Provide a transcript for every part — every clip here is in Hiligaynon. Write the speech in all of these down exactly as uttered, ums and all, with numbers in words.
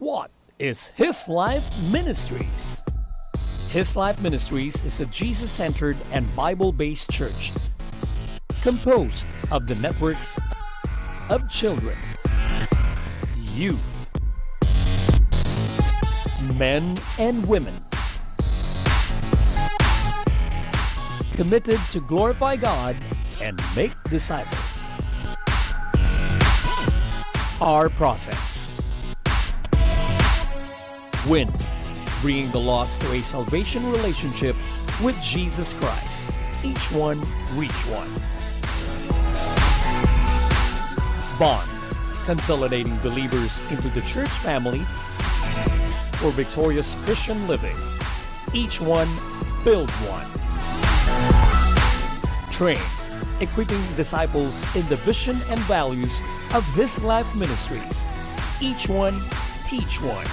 spot is His Life Ministries. His Life Ministries is a Jesus centered and Bible based church composed of the networks of children, youth, men, and women committed to glorify God and make disciples. Our process. Win, bringing the lost to a salvation relationship with Jesus Christ. Each one, reach one. Bond, consolidating believers into the church family for victorious Christian living. Each one, build one. Train, equipping disciples in the vision and values of His Life Ministries. Each one, teach one.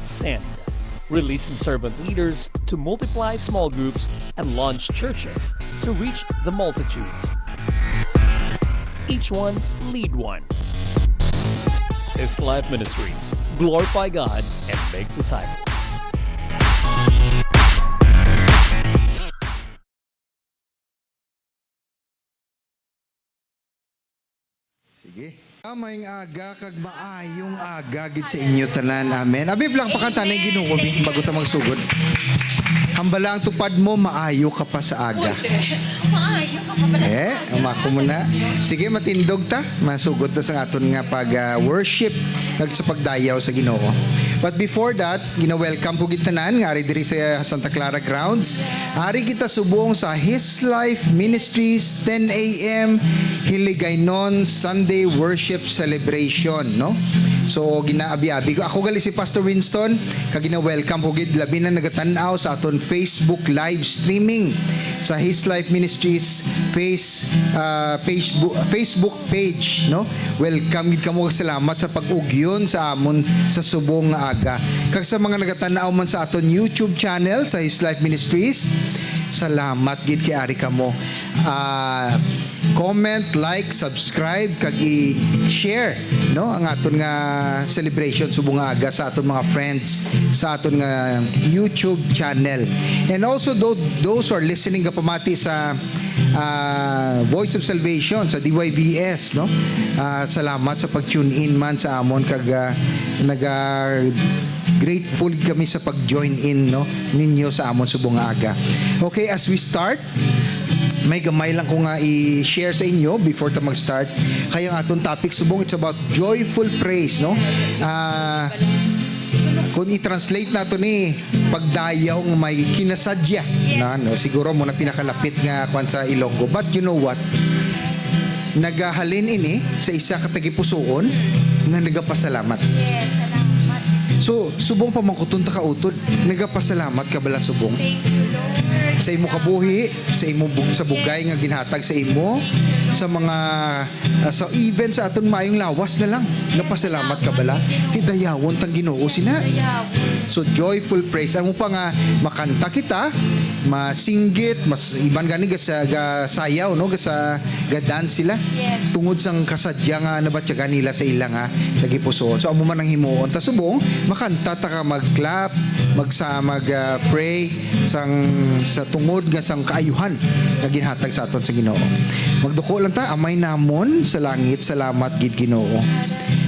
Send, releasing servant leaders to multiply small groups and launch churches to reach the multitudes. Each one, lead one. His Life Ministries. Glorify God and make disciples. Sige. Maayong aga kag maayong aga gid sa inyo tanan. Amen. Abi, lang pakanta na yung Ginoo, bi, bago ta magsugod. Hambala ang tupad mo, maayo ka pa sa aga. Maayo ka pa pala sa Eh, aga. Umako mo na. Sige, matindog ta. Masugod ta sa aton nga pag, ah, worship kag sa pagdayaw sa Ginoo. But before that, gina-welcome ko gid tanan nga ari diri sa Santa Clara grounds. Ari kita subong sa His Life Ministries, ten a m, Hiligaynon Sunday Worship Celebration, no? So, ginaabi-abi ko. Ako gali si Pastor Winston, kag gina-welcome ko gid labi na nagatan-aw sa aton Facebook live streaming sa His Life Ministries face, ah, Facebook, Facebook page, no? Welcome gid kamo, kag salamat sa pag-ugyon sa amon sa subong nga aga. Kag sa mga nagatan-aw man sa aton YouTube channel sa His Life Ministries, salamat gid kay ari kamo. Ah, comment, like, subscribe, kag i-share, no, ang aton nga celebration subong nga aga sa aton mga friends sa aton nga YouTube channel. And also tho-, those who are listening, gapamati sa ah, Voice of Salvation, sa D Y V S, no? Ah, salamat sa pag-tune in man sa amon, kag, ah, naga grateful kami sa pag-join in, no, ninyo sa amon subong nga aga. Okay, as we start, may gamay lang ko nga i-share sa inyo before ta mag-start. Kay ang aton topic subong, it's about joyful praise, no? Ah, kung i-translate nato ni pagdayaw nga may kinasadya. Yes. Na, no? Siguro mo na pinakalapit nga kwan sa Ilonggo. But you know what? Nagahalin ini sa isa ka tagipusoon nga nagapasalamat. Yes, salamat. So, subong pamangkuton ta ka utod, nagapasalamat ka bala subong? Thank you, Lord. Sa imo kabuhi, sa imo bug-, sa bugay nga ginhatag sa imo, sa mga, ah, sa even sa aton maayong lawas na lang, napasalamat ka bala? Ti dayawon tang Ginoo sina. So, joyful praise. Amo pa nga makanta kita, masinggit, mas iban gani gasa-, gasayaw, no? Gasa-, ga-dance sila. Yes. Tungod sang kasadya nga nabatyagan nila sa ila nga tagipusoon. So, amo man ang himuon ta subong, makanta ta ka mag-clap, magsa-, mag, ah, pray, sang, sa tungod nga sang kaayuhan nga ginhatag sa aton sa Ginoo. Magduko lang ta. Amay namon sa langit, salamat gid, Ginoo,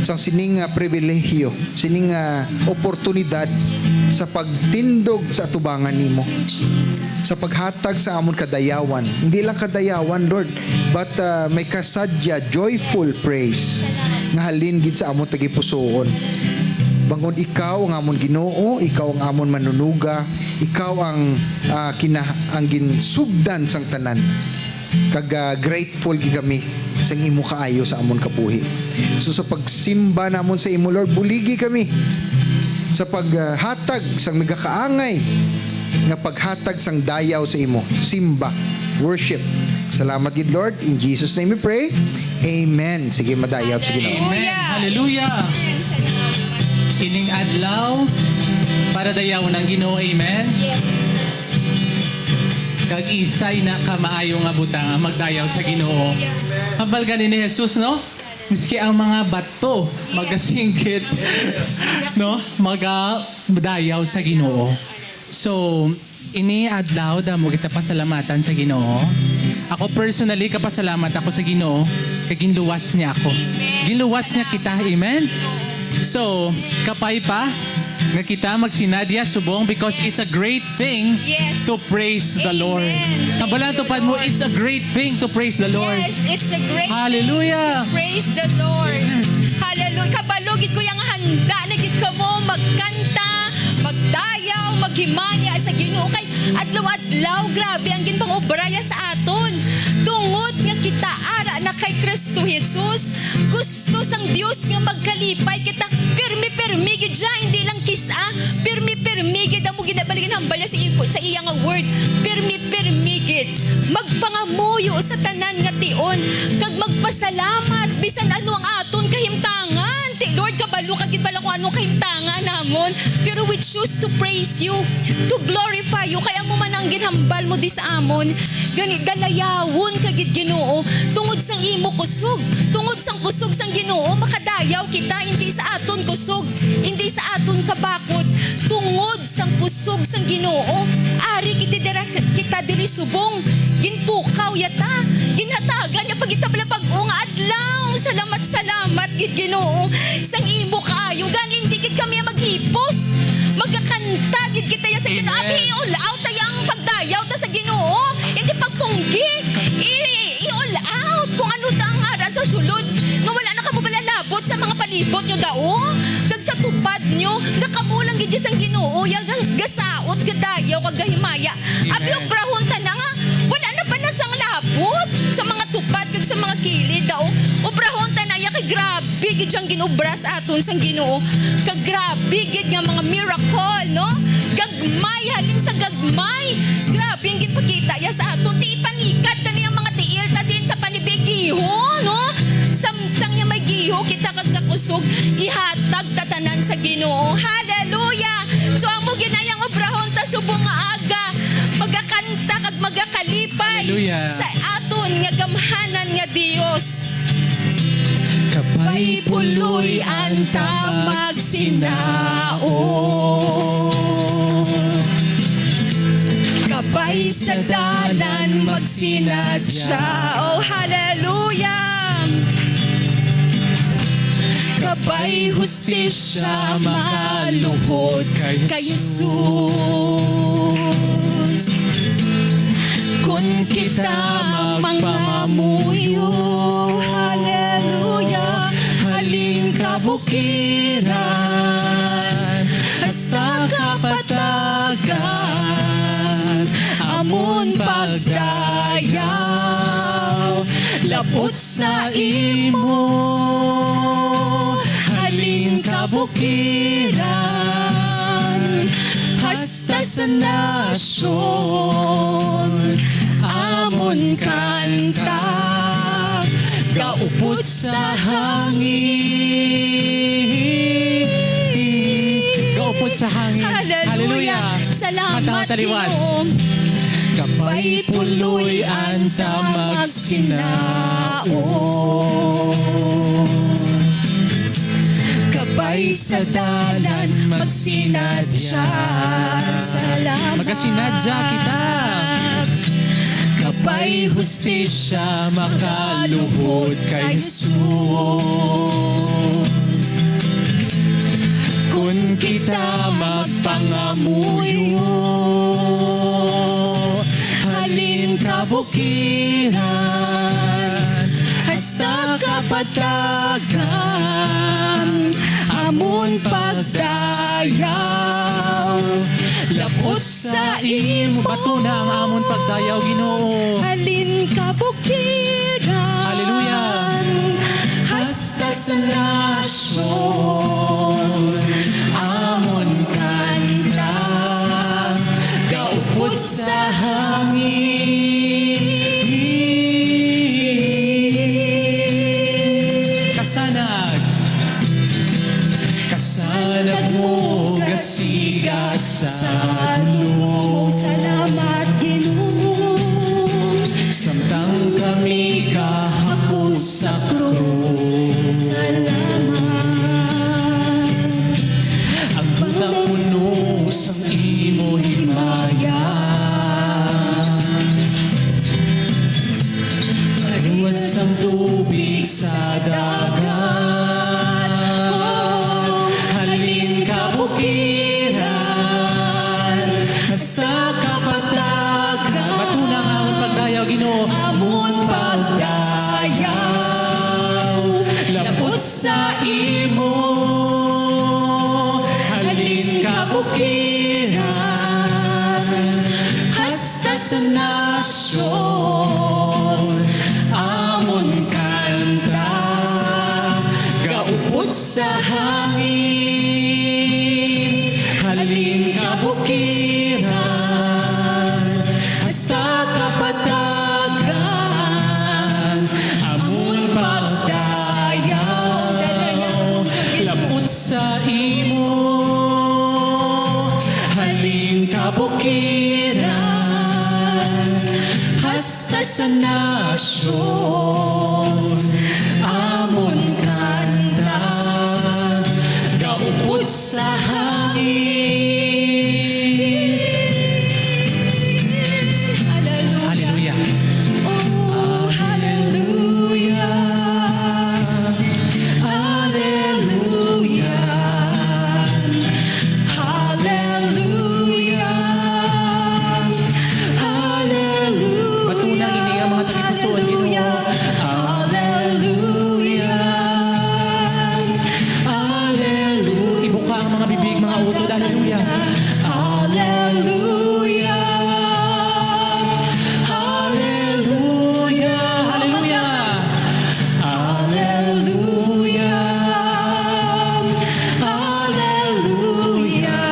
sang sining nga pribilehiyo, sining nga oportunidad sa pagtindog sa atubangan nimo, sa paghatag sa amon kadayawan. Hindi lang kadayawan, Lord, but, ah, may kasadya, joyful praise nga halin gid sa amon tagipusoon. Bangod ikaw ang amon Ginoo, ikaw ang amon manunuga, ikaw ang, ah, kina-, ang ginsugdan sang tanan. Kag, ah, grateful gid kami sa imo kaayo sa amon kabuhi. So, sa pagsimba namon sa imo, Lord, buligi kami sa paghatag sang nagakaangay nga paghatag sang dayaw sa imo. Simba, worship. Salamat gid, Lord. In Jesus' name we pray. Amen. Sige, madayaw. Sige na. Amen. Hallelujah. Hallelujah. Amen. Salamat. Ining adlaw para dayawon ang Ginoo. Amen. Yes. Kag isa ina ka maayo nga butang ang magdayaw sa Ginoo. Hallelujah. Hambal gani ni Jesus, no? Miski ang mga bato, yes, magasinggit, no? Magadayaw sa Ginoo. So, ini adlaw, damo kita pasalamatan sa Ginoo. Ako personally, kapasalamat ako sa Ginoo, kay ginluwas niya ako. Amen. Ginluwas niya kita, amen? So, kabay pa nga kita magsinadya subong, because it's a great thing, yes, to praise the Lord. Amen. Tama ba lang, tupad mo, it's a great thing to praise the Lord. Yes, it's a great, hallelujah, thing to praise the Lord. Hallelujah. Kabalo gid ko nga handa na gid kamo magkanta, magdayaw, maghimaya sa Ginoo. Kay adlaw-adlaw, grabe ang ginpang-obra niya sa aton. Tungod nga kita ara na kay Cristo Jesus, gusto sang Dios nga magkalipay kita. Pirmi-pirmi gid siya, hindi lang kis-a. Pirmi-pirmi gid ang mo ginabalikan hambal niya sa, sa iya nga word. Pirmi-pirmi gid. Magpangamuyo sa tanan nga tion, kag magpasalamat bisan ano ang aton kahimtangan. Ti, Lord, kabalo ka gid bala kung ano kahimtangan namon. Pero we choose to praise you, to glorify you. Kay amo man ang ginhambal mo di sa amon. Gani, dalayawon ka gid, Ginoo, tungod sang imo kusog. Tungod sang kusog sang Ginoo, makadayaw kita, hindi sa aton kusog, hindi sa aton kabakod. Tungod sang kusog sang Ginoo, ari kita dira, kita diri subong. Ginpukaw ya ta, ginhatagan niya pa kita bala bag-o nga adlaw. Salamat, salamat gid, Ginoo, sang imo kaayo. Gani, hindi gid kami maghipos. Magakanta gid kita ya sa Ginoo. Amen. Abi, i-all out ta ya ang pagdayaw ta sa Ginoo. Hindi pagpunggi. I-, i-all out kung ano ta ang ara sa sulod. Nga wala na kamo bala labot sa mga palibot nyo dao, kag sa tupad nyo, nga kamo lang gid sang Ginoo, ya ga-, gasaot, gadayaw, kag gahimaya. Abi, amen, obrahon ta na nga wala na bala sang labot sa mga tupad kag sa mga kilid, dao. Obrahon ta na ya, kay grabe gid siyang ginobra sa aton sang Ginoo. Kag grabe gid nga mga miracle, no? Gagmay, halin sa gagmay. Grabe ang ginpakita ya sa aton. Ti ipanikad ta ni ang mga tiil ta, diin ta pa ni bigiho, no? Samtang ya may giho kita kag kakusog, ihatag ta tanan sa Ginoo. Hallelujah! So, amo gid na yang obrahon ta subong nga aga. Magakanta kag magakalipay, hallelujah, sa aton nga gamhanan nga Dios. Kabay puloy-an ta magsinaot. Kabay sa dalan magsinadya. Oh, hallelujah! Kabay hustisya makaluhod kay Jesus. Kun kita magpangamuyo, hallelujah, halin kabukiran hasta kapatagan, amon pagdayaw, lapot sa imo, halin kabukiran hasta sa nasyon, amon kanta gaupod sa hangin. Gaupod sa hangin. Hallelujah. Hallelujah. Salamat, kanta mo taliwan, Ginoo. Kabay puloy-an ta magsinaot. Kabay sa dalan magsinadya. Salamat. Magasinadya kita. Kabay hustisya makaluhod kay Jesus. Kun kita magpangamuyo, halin kabukiran hasta kapatagan, amon pagdayaw lapot sa imo. Bato na ang amon pagdayaw, Ginoo. Halin kabukiran, hallelujah, hasta sa nasyon, amon kanta gaupod sa hangin. Kasanag, kasanag mo gasiga sa aton. Salamat, Ginoo. Samtang kami gahako sa krus, sa imo, halin kabukiran hasta sa nasyon. Amon kanta gaupod sa hangin, halin kabukiran hasta kapatagan. Amon pagdayaw, labot sa imo, halin kabukiran hasta sa nasyon. Amon kanta gaupod sa hangin. Hallelujah. Hallelujah. Oh, hallelujah. Hallelujah. Hallelujah. Hallelujah. Batuna ini ang mga tagipusoon, Ginoo. Hallelujah. Hallelujah. Hallelujah. Ibuka ang mga bibig, mga utod. Hallelujah. Hallelujah. Hallelujah. Hallelujah. Hallelujah. Hallelujah.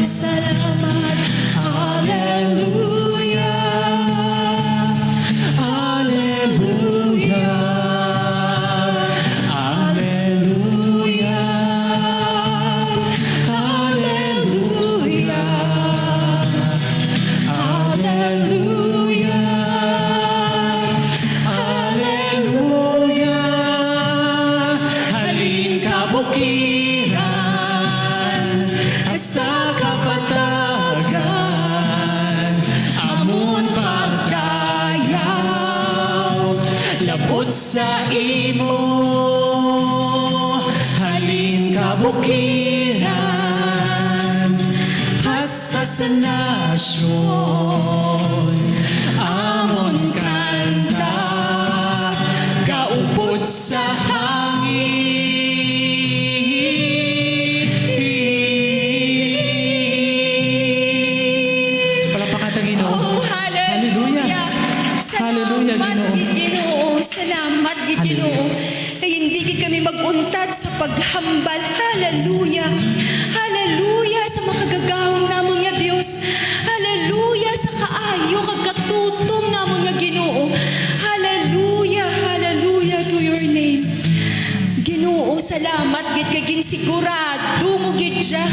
Salamat. Hallelujah. Hallelujah. Hallelujah. Hallelujah. Hallelujah. Hallelujah. Halin kabukiran hasta kapatagan, amon pagdayaw, labot sa imo, halin kabukiran hasta sa nasyon. Amon kanta gaupod sa hangin. Palakpakan ta, Ginoo. Oh, hallelujah. Hallelujah. Hallelujah, Salamat Ginoo. Gid, Ginoo. Salamat gid, Hallelujah. Ginoo. Kay hindi gid kami mag-untad sa paghambal. Hallelujah. Hallelujah sa makagagahom namon nga Dios. Hallelujah sa kaayo kag katutom namon nga Ginoo. Hallelujah, hallelujah to your name. Ginoo, salamat gid kay ginsigurado mo gid siya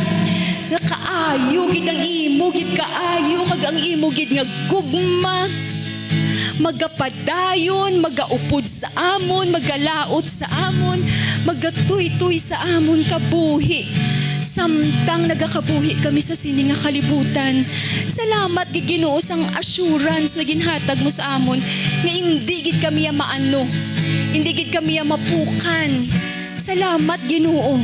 nga kaayo gid ang imo gid kaayo kag ang imo gid nga gugma magapadayon, magaupod sa amon, magalaot sa amon, magatuytoy sa amon kabuhi, samtang nagakabuhi kami sa sini nga kalibutan. Salamat gid, Ginoo, sang assurance na ginhatag mo sa amon nga indi gid kami ya maano, indi gid kami ya mapukan. Salamat, Ginoo,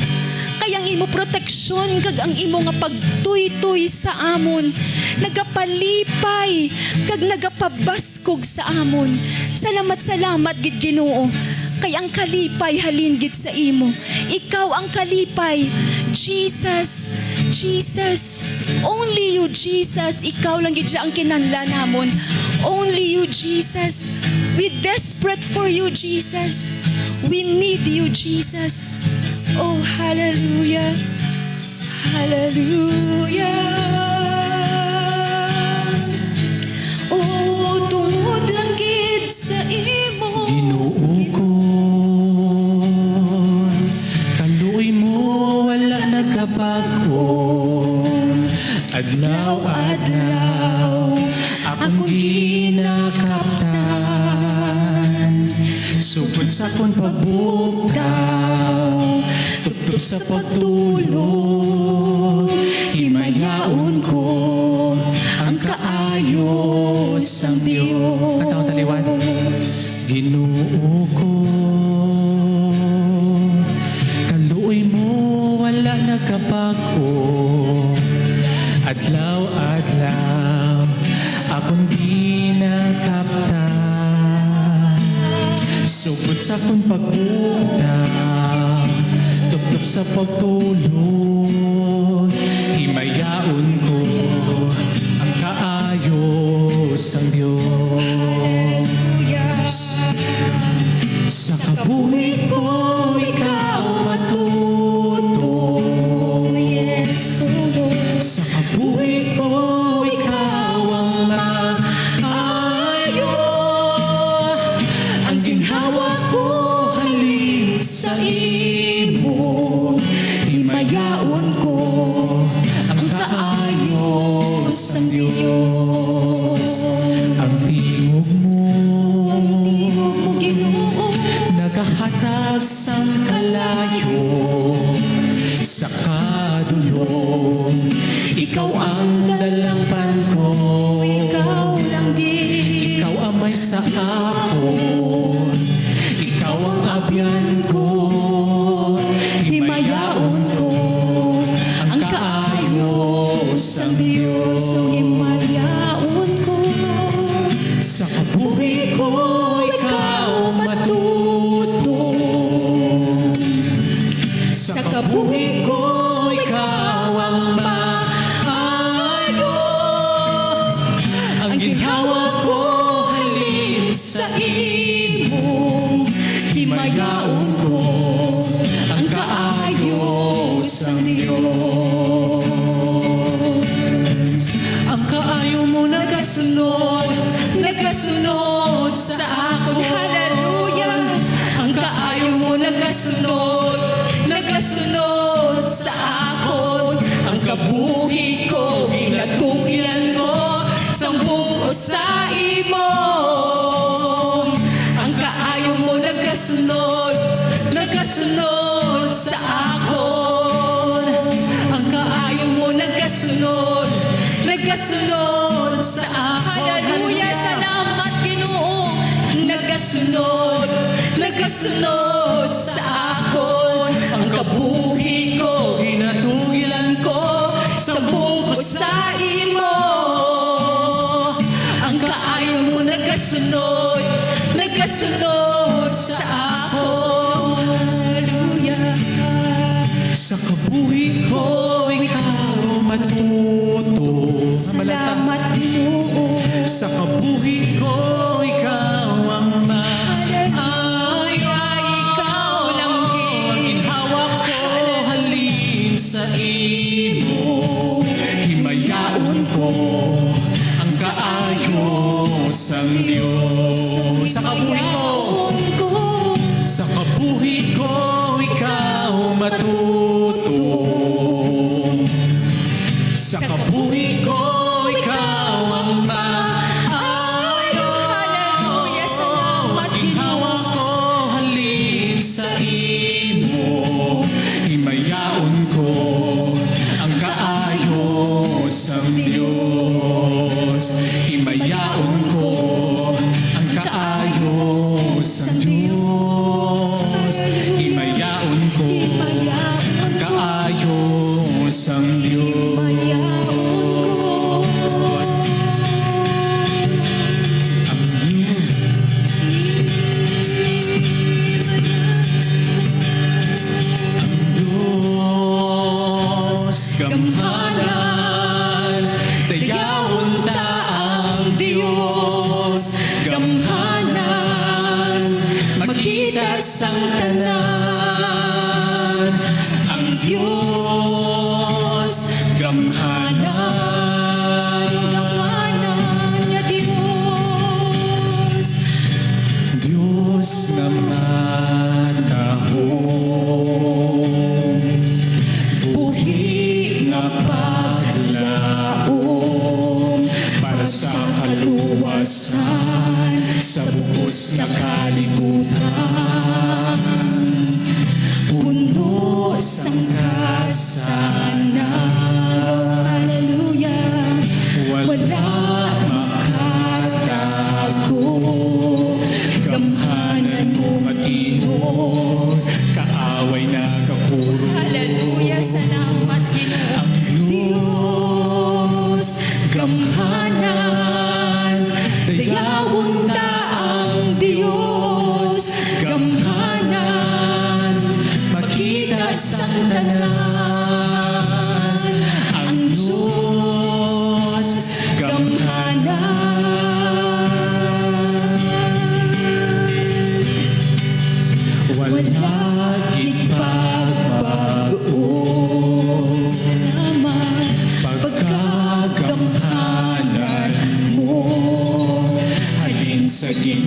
kay ang imo proteksyon kag ang imo nga pagtuytoy sa amon nagapalipay kag nagapabaskog sa amon. Salamat, salamat gid, Ginoo, kay ang kalipay halin gid sa imo. Ikaw ang kalipay, Jesus, Jesus. Only you, Jesus. Ikaw lang gid siya ang kinahanglan namon. Only you, Jesus. We desperate for you, Jesus. We need you, Jesus. Oh, hallelujah. Hallelujah. Oh, tungod lang gid sa imo, Ginoo ko, kaluoy mo wala nagkabag-o. Adlaw-adlaw akong ginakaptan, sugod sa akon pagbugtaw, tubtob sa pagtulog, himayaon ko ang kaayo sang Dios. Katawang taliwan. Ginoo ko, kaluoy mo wala nagkabag-o. Adlaw-adlaw akon ginakaptan, sugod sa akon pagbugtaw, sa pagtulog, himayaon ko ang kaayo sang Dios. Sa kabuhi ko, ikaw matuto. Yes, O Lord. Sa kabuhi ko, ikaw ang maayo. Ang ginhawa ko halin sa imo. Himayaon ko ang kaayo sang Dios. Ang tingog mo, ang tingog mo, Ginoo, nagahatag sang kalayo sa kadulom. Ikaw ang dalangpan ko. Ikaw lang gid. Ikaw ang may sa akon. Ikaw ang abyan ko. Himayaon ko ang kaayo sang Dios. Himayaon ko. Sa kabuhi ko, ikaw matuto. Sa kabuhi ko, ikaw ang maayo. Ang ginhawa ko halin sa imo. Himayaon ko ang kaayo sang Dios. Ang kaayo mo nagasunod, nagasunod sa akon. Hallelujah! Ang kaayo mo nagasunod, nagasunod sa akon. Ang kabuhi ko ginatugyan ko sang bug-os sa imo. Ang kaayo mo nagasunod, nagasunod sa akon. Ang kaayo mo nagasunod, nagasunod sa akon. Hallelujah! Hallelujah! Salamat, Ginoo. Nagasunod, nagasunod sa akon. Ang kabuhi ko ginatugyan ko sa bug-os sa imo. Ang kaayo mo nagasunod, nagasunod sa akon. Hallelujah. Sa kabuhi ko, ikaw matuto. Salamat, Ginoo. Sa kabuhi ko, ikaw ang maayo. Ikaw lang ang ginhawa ko halin sa imo. Himayaon ko ang kaayo sang Dios. Sa kabuhi ko, sa kabuhi ko, ikaw matuto. Sa kabuhi ko, ikaw ang maayo. Hallelujah. Salamat, Ginoo. Ginhawa ko halin sa imo. Himayaon ko ang kaayo sang Dios. Himayaon ko ang kaayo sang Dios. Himayaon ko ang kaayo sang Dios. Ang Dios, ang Dios gamhanan, dayawon ta ang Dios gamhanan, makita sang tanan. Ang Dios gamhanan, gamhanan nga Dios. Dios nga matahom, buhi nga paglaom para sa kaluwasan sa bug-os nga kalibutan. Puno sang kasanan. Hallelujah. Wala makatago. Gamhanan mo matingog, kaaway nagakurog. Hallelujah. Salamat, Ginoo. Ang Dios gamhanan, dayawon ta ang Dios gamhanan.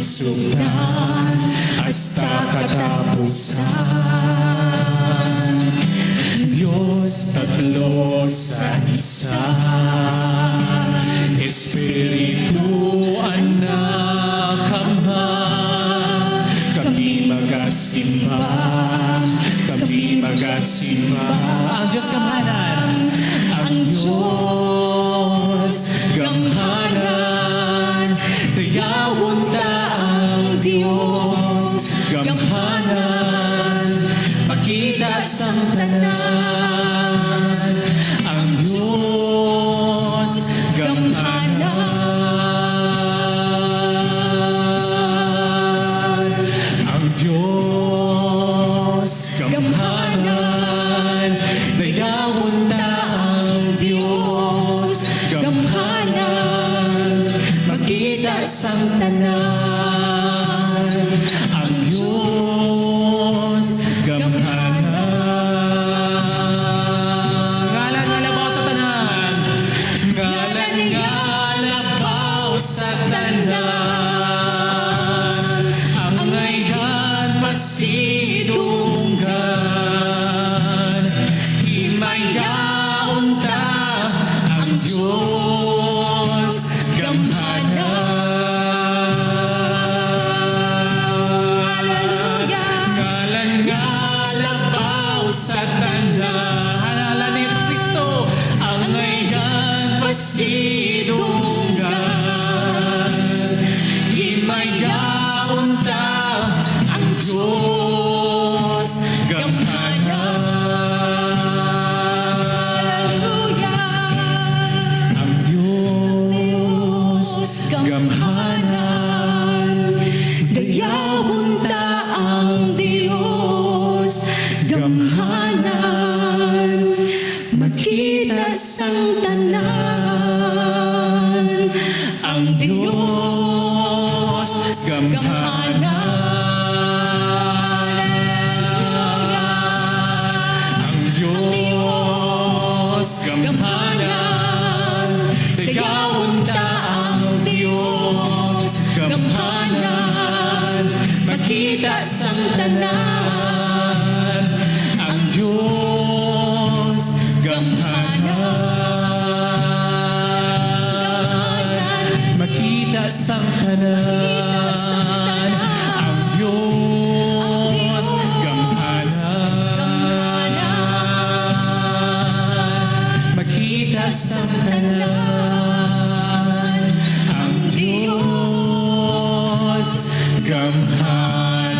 sugdan hasta katapusan. Dios tatlo sa isa, Espiritu, Anak, Ama, kami magasimba, kami magasimba. Ang Dios gamhanan, ang Dios gamhanan, dayawon ta ang Dios gamhanan, makita sang tanan, ang Dios gamhanan, ang Dios gamhanan, dayawon ta ang Dios gamhanan, makita sang tanan, ang Dios gamhanan. Ngalan nga labaw sa tanan. Ngalan nga labaw sa tanan. Ang ngayan masidunggan. Himayaon ta ang Dios gamhanan. Hallelujah. Ngalan nga labaw sa tanan. Ngalan ni Jesu Cristo, ang ngayan masidunggan. Himayaon ta ang Dios gamhanan. Hallelujah. Ang Dios gamhanan. Dayawon ta ang Dios gamhanan. Makita sang tanan ang Dios gamhanan. Ang Dios gamhanan. Dayawon ta ang Dios gamhanan. Makita sang tanan ang Dios gamhanan. Makita sang tanan ang Dios gamhanan. Makita sang tanan ang Dios gamhanan.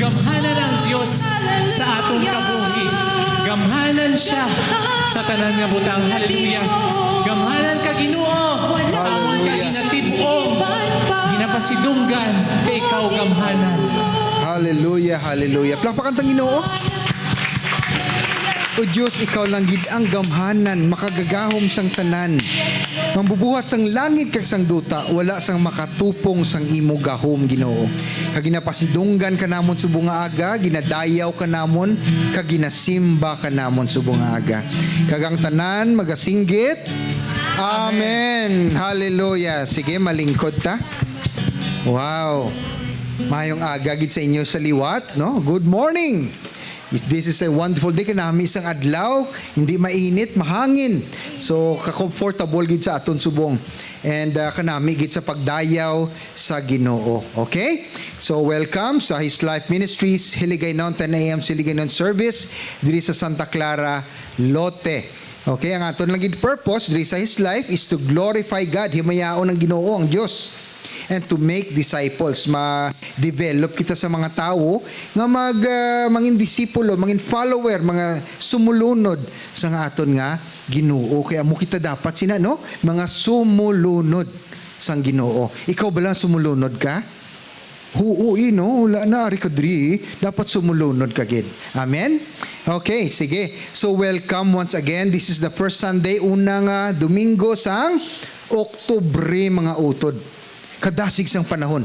Gamhanan ang Dios sa aton kabuhi. Gamhanan siya sa tanan nga butang. Hallelujah. Gamhanan ka, Ginoo. Amon ka Hallelujah. Ginatib-ong, ginapasidunggan, kay ikaw gamhanan. Hallelujah, hallelujah. Palakpakan tang Ginoo. O Dios, ikaw lang gid ang gamhanan, makagagahom sang tanan. Mambubuhat sang langit kag sang duta, wala sang makatupong sang imo gahom, Ginoo. Kag ginapasidunggan ka namon subong nga aga, ginadayaw ka namon, kag ginasimba ka namon subong nga aga. Kag ang tanan magasinggit, Amen. Hallelujah. Sige, malingkod ta. Wow. Mayong aga gid sa inyo sa liwat, no? Good morning. Is- This is a wonderful day. Kanami sang adlaw, hindi mainit, mahangin. So, ka-comfortable gid sa aton subong. And, ah, kanami gid sa pagdayaw sa Ginoo. Okay? So, welcome sa His Life Ministries, Hiligaynon, ten a m Hiligaynon service, diri sa Santa Clara, Lote. Okay, ang aton lang gid purpose diri sa His Life is to glorify God, himayaon ang Ginoo, ang Dios, and to make disciples. Ma-develop kita sa mga tawo nga mag, ah, mangin disipulo, mangin follower, mga sumulunod sa nga aton nga Ginoo. Kaya mo kita dapat sina, no? Mga sumulunod sang Ginoo. Ikaw bala sumulunod ka? Huo, eh, no? Wala na, ari ka diri, eh. Dapat sumulunod ka gid. Amen? Okay, sige. So, welcome once again. This is the first Sunday, unang, ah, Domingo sang Oktubre, mga utod. Kadasig sang panahon.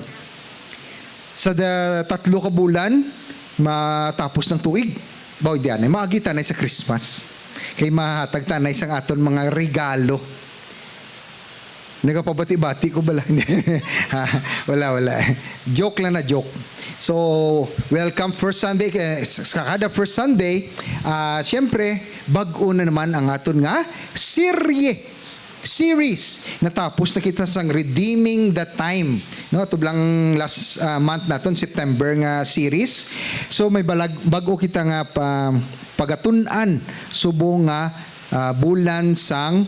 Sa da-, tatlo ka bulan, matapos ng tuig. Baw, di anay. Maagi tanay sa Christmas. Kay mahatag tanay sang aton mga regalo. Nagapabati-bati ko bala. Hindi. Ha, wala, wala. Joke lang na joke. So, welcome first Sunday. Eh, sa sa kada first Sunday, ah, siyempre, bag-o na naman ang aton nga serye. Series. Natapos na kita sang Redeeming the Time. No, tublang last, ah, month naton, September nga series. So, may balag, bag-o kita nga pa, pagatun-an subong nga, ah, bulan sang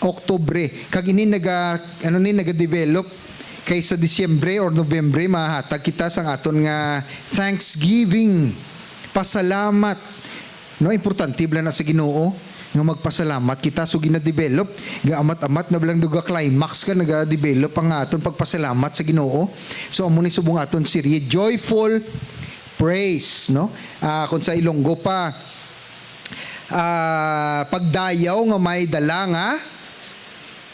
Oktubre. Kag ini naga, ano ni, naga-develop kay sa Disyembre or Nobyembre mahatag kita sang aton nga Thanksgiving. Pasalamat. No, importante bala na sa Ginoo nga magpasalamat kita. So, gina-develop, gaamat-amat na bala, duga climax ka, naga-develop ang aton pagpasalamat sa Ginoo. So, amo ni subong aton serye, Joyful Praise, no? Ah, kung sa Ilonggo pa, ah, pagdayaw nga may dala nga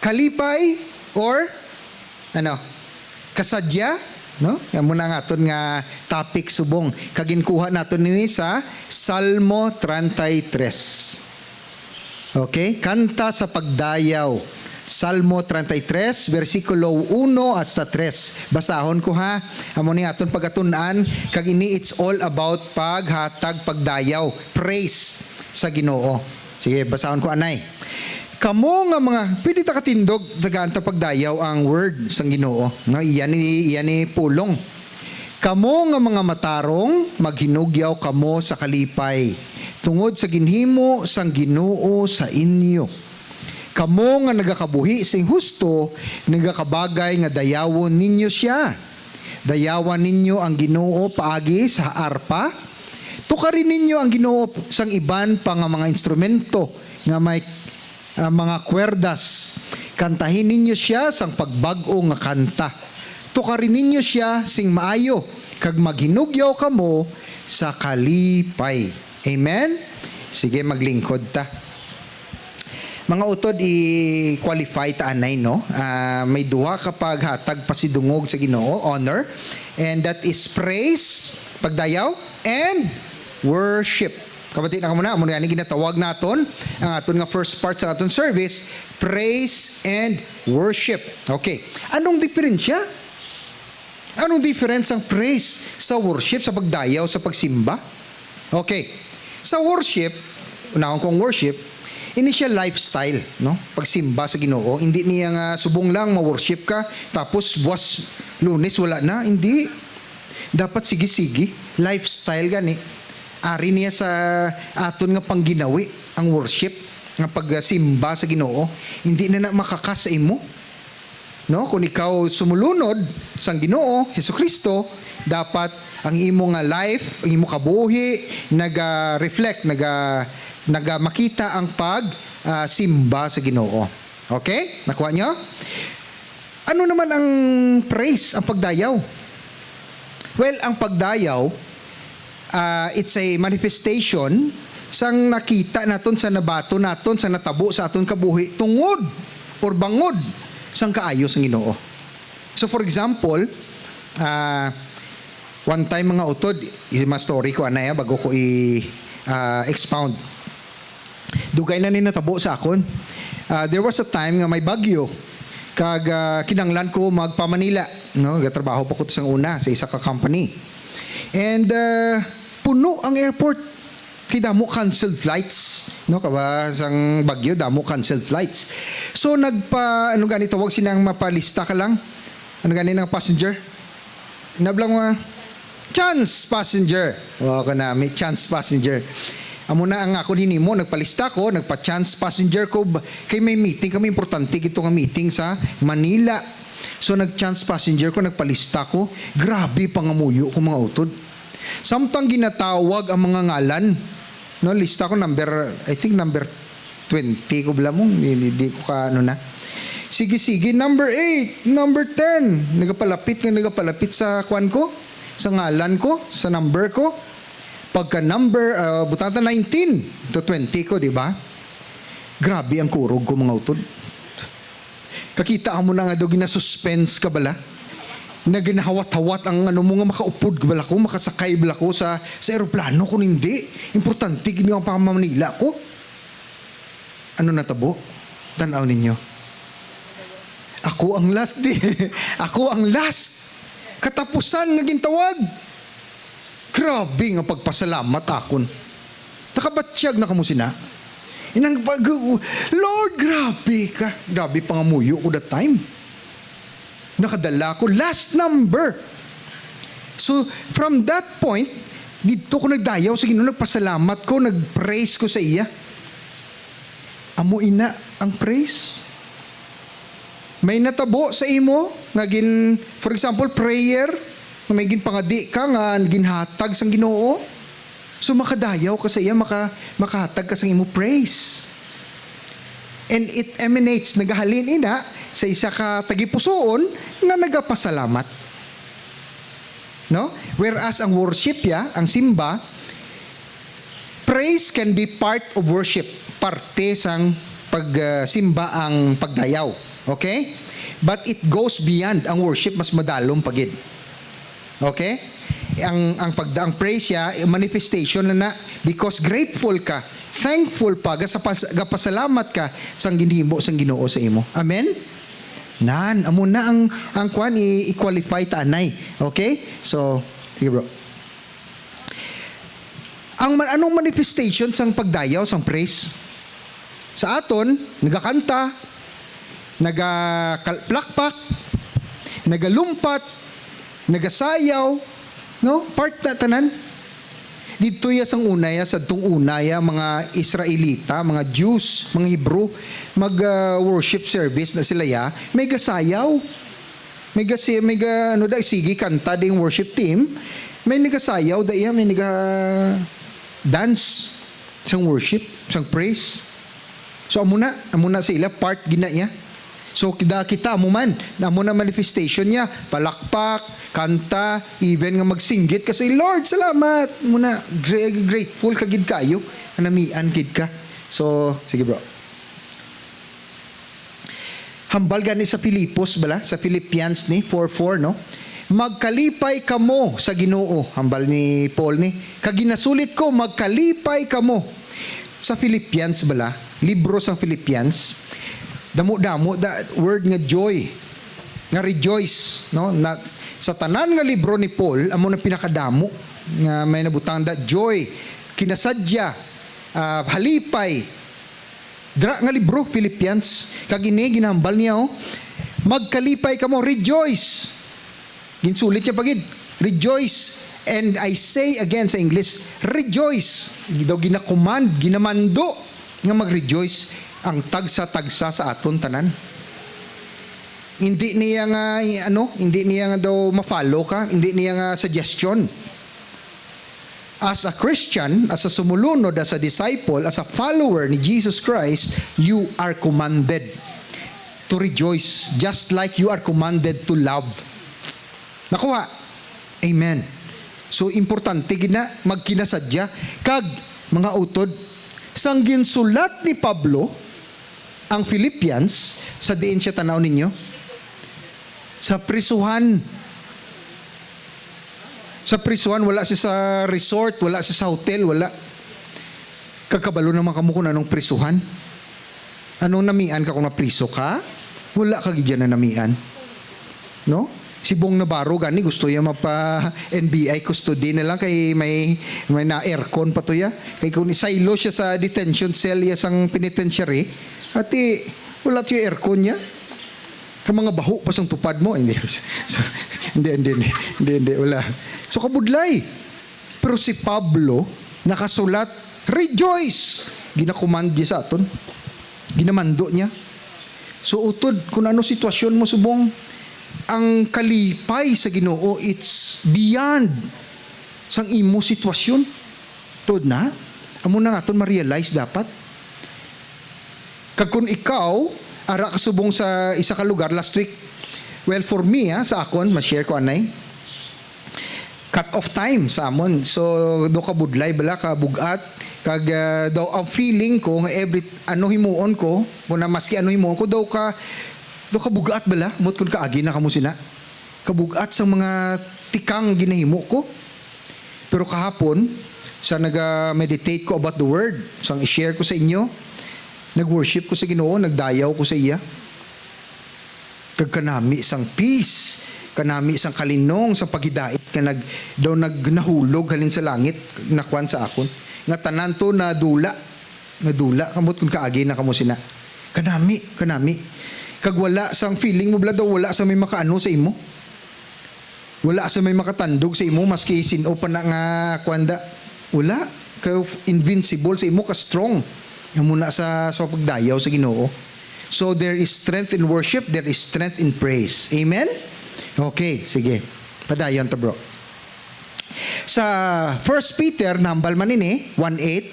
kalipay or, ano, kasadya, no? Amo na ang aton nga topic subong. Kag ginkuha naton ini sa Salmo treinta y tres. Okay? Kanta sa Pagdayaw. Salmo treinta y tres, bersikulo uno hasta tres. Basahon ko, ha. Amo ni aton pagatun-an, kag ini, it's all about paghatag pagdayaw, praise sa Ginoo. Sige, basahon ko anay. Kamo nga mga, pwede ta katindog, tagaan ta pagdayaw ang word sang Ginoo. No, iya ni, iya ni pulong. Kamo nga mga matarong, maghinugyaw kamo sa kalipay, tungod sa ginhimo sang Ginoo sa inyo. Kamo nga nagakabuhi sing husto, nagakabagay nga dayawon ninyo sia. Dayawan ninyo ang Ginoo paagi sa arpa. Tukari ninyo ang Ginoo sang iban pa nga mga instrumento nga may, ah, mga kwerdas. Kantahi ninyo sia sang pagbag-o nga kanta. Tukari ninyo sia sing maayo, kag maghinugyaw kamo sa kalipay. Amen? Sige, maglingkod ta. Mga utod, i-qualify ta anay, no? Ah, may duha ka paghatag pasidungog sa Ginoo, honor, and that is praise, pagdayaw, and worship. Kabati na kamo na, amo na gani ginatawag naton ang aton nga first part sa aton service, praise and worship. Okay. Anong diferensya? Anong difference sang praise sa worship, sa pagdayaw, sa pagsimba? Okay. Sa worship, unahon ko ang worship, ini siya lifestyle, no? Pagsimba sa Ginoo, hindi niya nga subong lang ma-worship ka, tapos buwas Lunes wala na, hindi. Dapat sige-sige, lifestyle gani. Ari niya sa aton nga pangginawi ang worship, nga pagsimba sa Ginoo. Hindi na na makakas sa imo. No? Kung ikaw sumulunod sang Ginoo Jesu-Cristo, dapat ang imo nga life, ang imo kabuhi, naga-reflect, naga, nagamakita ang pag, ah, simba sa Ginoo. Okay? Nakuha nyo? Ano naman ang praise, ang pagdayaw? Well, ang pagdayaw, ah, it's a manifestation sang nakita naton, sa nabaton naton, sa natabo sa aton kabuhi tungod or bangod sang kaayo sang Ginoo. So, for example, ah, one time, mga utod, i-, ma-story ko anay, ah, bago ko i, ah, expound. Dugay na ni natabo sa akon. Ah, there was a time nga may bagyo, kag, ah, kinahanglan ko magpa-Manila, no? Gatrabaho pa ko sang una sa isa ka company. And, ah, puno ang airport. Kay damo canceled flights, no? Kaba sang bagyo, damo canceled flights. So, nagpa-, ano gani tawag sina ang mapalista ka lang? Ano gani ng passenger? Nablang mga chance passenger. O, ako na, may chance passenger. Amo na ang akon hinimo, nagpalista ko, nagpa-chance passenger ko, ba-, kay may meeting kami, importante gito nga meeting sa Manila. So, nag-chance passenger ko, nagpalista ko. Grabe pangamuyo ko, mga utod. Samtang ginatawag ang mga ngalan, no, lista ko number, I think number twenty ko bala mo, di, di, di ko ka, ano na. Sige, sige, number eight, number ten, nagapalapit nga nagapalapit sa kwan ko, sa ngalan ko, sa number ko. Pagka number, ah, butang ta nineteen to twenty ko, di ba? Grabe ang kurog ko, mga utod. Kakita mo na nga daw gina-suspense ka bala. Naginahawat-hawat ang ano mo nga makaupod ka bala ko, makasakay bala ko sa, sa eroplano kung hindi. Importante gid nga pa-Manila ko. Ano natabo? Tan-aw ninyo. Ako ang last di. Ako ang last. Katapusan nga gintawag. Grabe nga pagpasalamat akon. Nakabatyag na kamo sina. Inang pag, "Lord, grabe ka." Grabe pangamuyo ko that time. Nakadala ko last number. So, from that point, didto ko nagdayaw sa Ginoo, nagpasalamat ko, nag-praise ko sa iya. Amo ina ang praise. May natabo sa imo nga gin, for example, prayer, nga may ginpangadi ka nga ginhatag sang Ginoo. So makadayaw ka sa iya, maka, makahatag ka sang imo praise. And it emanates, nagahalin ina sa isa ka tagipusoon nga nagapasalamat. No? Whereas ang worship ya, ang simba, praise can be part of worship. Parte sang pagsimba ang pagdayaw. Okay? But it goes beyond ang worship, mas madalom pa gid. Okay? Ang, ang pagda-, ang praise ya, manifestation na na, because grateful ka, thankful pa, gasapas-, gapasalamat ka sang ginhimo sang Ginoo sa imo. Amen? Nan, amo na ang, ang kwan, i-, i-qualify ta anay. Okay? So, sige, bro. Ang man-, anong manifestation sang pagdayaw sang praise? Sa aton, nagakanta, nagapalakpak, nagalumpat, nagasayaw, no? Part na tanan. Didto ya sang una ya, sa tung una ya, mga Israelita, mga Jews, mga Hebrew, mag, ah, worship service na sila ya, may gasayaw. May gasi-, may ga-, ano da, sige, kanta ding worship team. May nagasayaw da iya, may naga-dance sang worship, sang praise. So, amo na, amo na sa ila, part gina iya. So, kita, kita mo man, amo na manifestation niya, palakpak, kanta, even nga magsinggit ka sa, "Lord, salamat." Amo na, gra-, grateful ka gid kayo, namian gid ka. So, sige, bro. Hambal gani sa Filipos bala, sa Philippians ni four four, no? "Magkalipay kamo sa Ginoo," hambal ni Paul ni. "Kag ginasulit ko, magkalipay kamo." Sa Philippians bala, libro sa Philippians, damo-damo da word nga joy, nga rejoice, no? Na, sa tanan nga libro ni Paul, amo na pinakadamo nga may nabutang da, joy, kinasadya, ah, halipay, Dira nga libro, Philippians, kag ini ginahambal niya, oh, "Magkalipay kamo, rejoice." Ginsulit niya pa gid, "Rejoice." And I say again sa English, "Rejoice." Daw ginakumand, ginamando nga mag-rejoice ang tagsa-tagsa sa aton tanan. Hindi niya nga, ano, hindi niya nga daw ma-follow ka, hindi niya nga suggestion. As a Christian, as a sumulunod, as a disciple, as a follower ni Jesus Christ, you are commanded to rejoice, just like you are commanded to love. Nakuha? Amen. So, importante gid na magkinasadya. Kag, mga utod, sang ginsulat ni Pablo ang Philippians, sa diin siya, tanaw ninyo? Sa prisuhan. Sa prisuhan, wala siya sa resort, wala siya sa hotel, wala. Kag kabalo naman kamo kung anong prisuhan. Anong namian ka kung napriso ka? Wala ka gid dyan na namian. No? Si Bong Navarro gani gusto niya mapa N B I custody na lang kay may, may na aircon pa to ya. Kay kung isaylo siya sa detention cell ya sang penitentiary, ati wala to yung aircon niya. Ka mga baho pa sang tupad mo. Hindi. So, hindi, hindi, hindi, hindi, hindi, wala. So, kabudlay. Pero si Pablo, nakasulat, "Rejoice!" Ginakumand niya sa aton. Ginamando niya. So, utod, kung ano sitwasyon mo subong, ang kalipay sa Ginoo, it's beyond sang imo sitwasyon. Tuod na, amo na nga aton ma-realize dapat. Kag kung ikaw, ara ka subong sa isa ka lugar last week, well, for me, ah, sa akon, ma-share ko anay, cut off time sa amon. So, daw kabudlay bala, kabugat, kag, ah, daw ang feeling ko nga every, ano himuon ko, kung na maski ano himuon ko, daw ka, daw kabugat bala, mut kung kaagi na kamo sina. Kabugat sa mga tikang ginahimo ko. Pero kahapon, sa naga-meditate ko about the word, sang i-share ko sa inyo, nag-worship ko sa Ginoo, nagdayaw ko sa iya. Kag kanami sang peace, kanami sang kalinong, sang paghidait nga nag-, daw nag-, nahulog halin sa langit, nakuan sa akon. Nga tanan to nadula, nadula, kamot kun kaagi na kamo sina. Kanami, kanami. Kag wala sang feeling mo, bala daw, wala sa may makaano sa imo. Wala sa may makatandog sa imo, maski sin-o pa na nga, kuan da. Wala. Ka invincible sa imo, ka strong. Amo na sa, sa pagdayaw sa Ginoo. So, there is strength in worship, there is strength in praise. Amen? Okay, sige. Padayon ta, bro. Sa First Peter, nahambal man ini, one eight,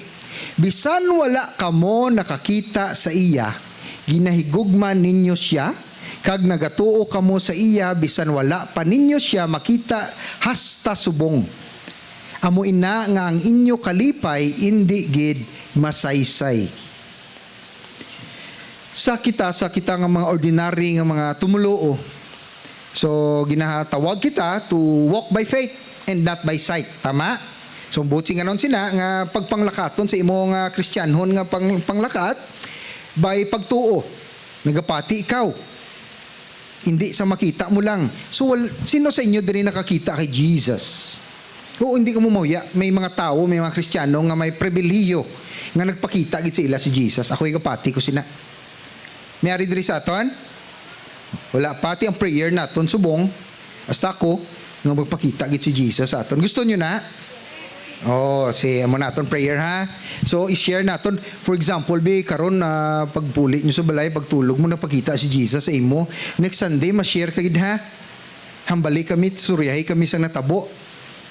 "Bisan wala kamo nakakita sa iya, ginahigugma ninyo sia, kag nagatuo kamo sa iya, bisan wala pa ninyo sia makita hasta subong. Amo ina nga ang inyo kalipay indi gid masaysay." Sa kita, sa kita nga mga ordinary nga mga tumuluo, so, ginatawag kita to walk by faith and not by sight. Tama? So, buot silingon sina nga pagpanglakaton sa imo nga Kristiyanhon nga pang-, panglakat by pagtuo. Nagapati ikaw. Hindi sa makita mo lang. So, wal-, sino sa inyo diri nakakita kay Jesus? Oo, hindi ko mo mahuya. May mga tawo, may mga Kristiyano nga may pribilehiyo nga nagpakita gid sa ila si Jesus. Ako'y kapati ko sina. May ari diri sa aton? Wala, pati ang prayer naton subong. Hasta ako nga magpakita gid si Jesus sa aton. Gusto nyo na? Oh, si amo naton prayer, ha. So, i-share naton. For example, bi, karon na pagpuli nyo sa balay, pagtulog mo, napakita si Jesus sa imo. Next Sunday, ma-share ka gid, ha. Hambali kami, suryahi kami sa natabo.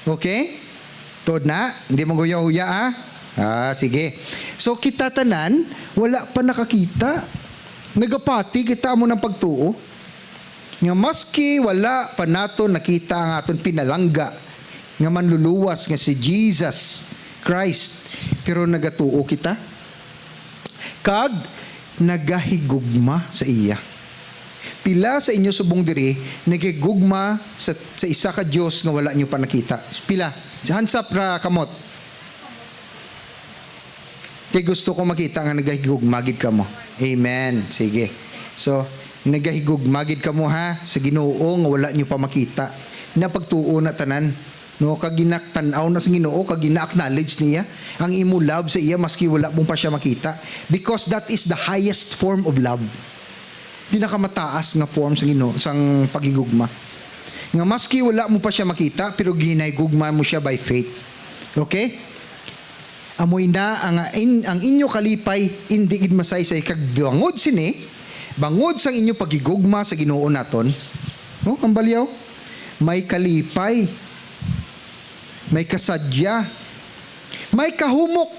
Okay? Tuod na? Hindi mo guya-huya, ha? Ah, sige. So, kita tanan, wala pa nakakita. Nagapati kita amo ng pagtuo. Nga maski wala pa naton nakita ang aton pinalangga nga manluluwas nga si Jesus Christ, pero nagatuo kita. Kag nagahigugma sa iya. Pila sa inyo subong diri nagahigugma sa, sa isa ka Dios nga wala nyo pa nakita? Pila? Hands up ra kamot. Kay gusto ko makita nga nagahigugma gid kamo. Amen. Sige. So, nagahigugma gid kamo, ha, sa Ginoo nga wala nyo pa makita. Napagtuo na tanan. No, kag ginaktan-aw na sa Ginoo, kag gina-acknowledge niya ang imo love sa iya maski wala mo pa siya makita. Because that is the highest form of love. Pinakamataas nga form sa Ginoo, sang paghigugma. Nga maski wala mo pa siya makita, pero ginahigugma mo siya by faith. Okay? Amo ina ang, in-, ang inyo kalipay indi gid masaysay, kag bangod sini, bangod sang inyo paghigugma sa Ginoo naton, oh, ang balyaw, may kalipay, may kasadya, may kahumok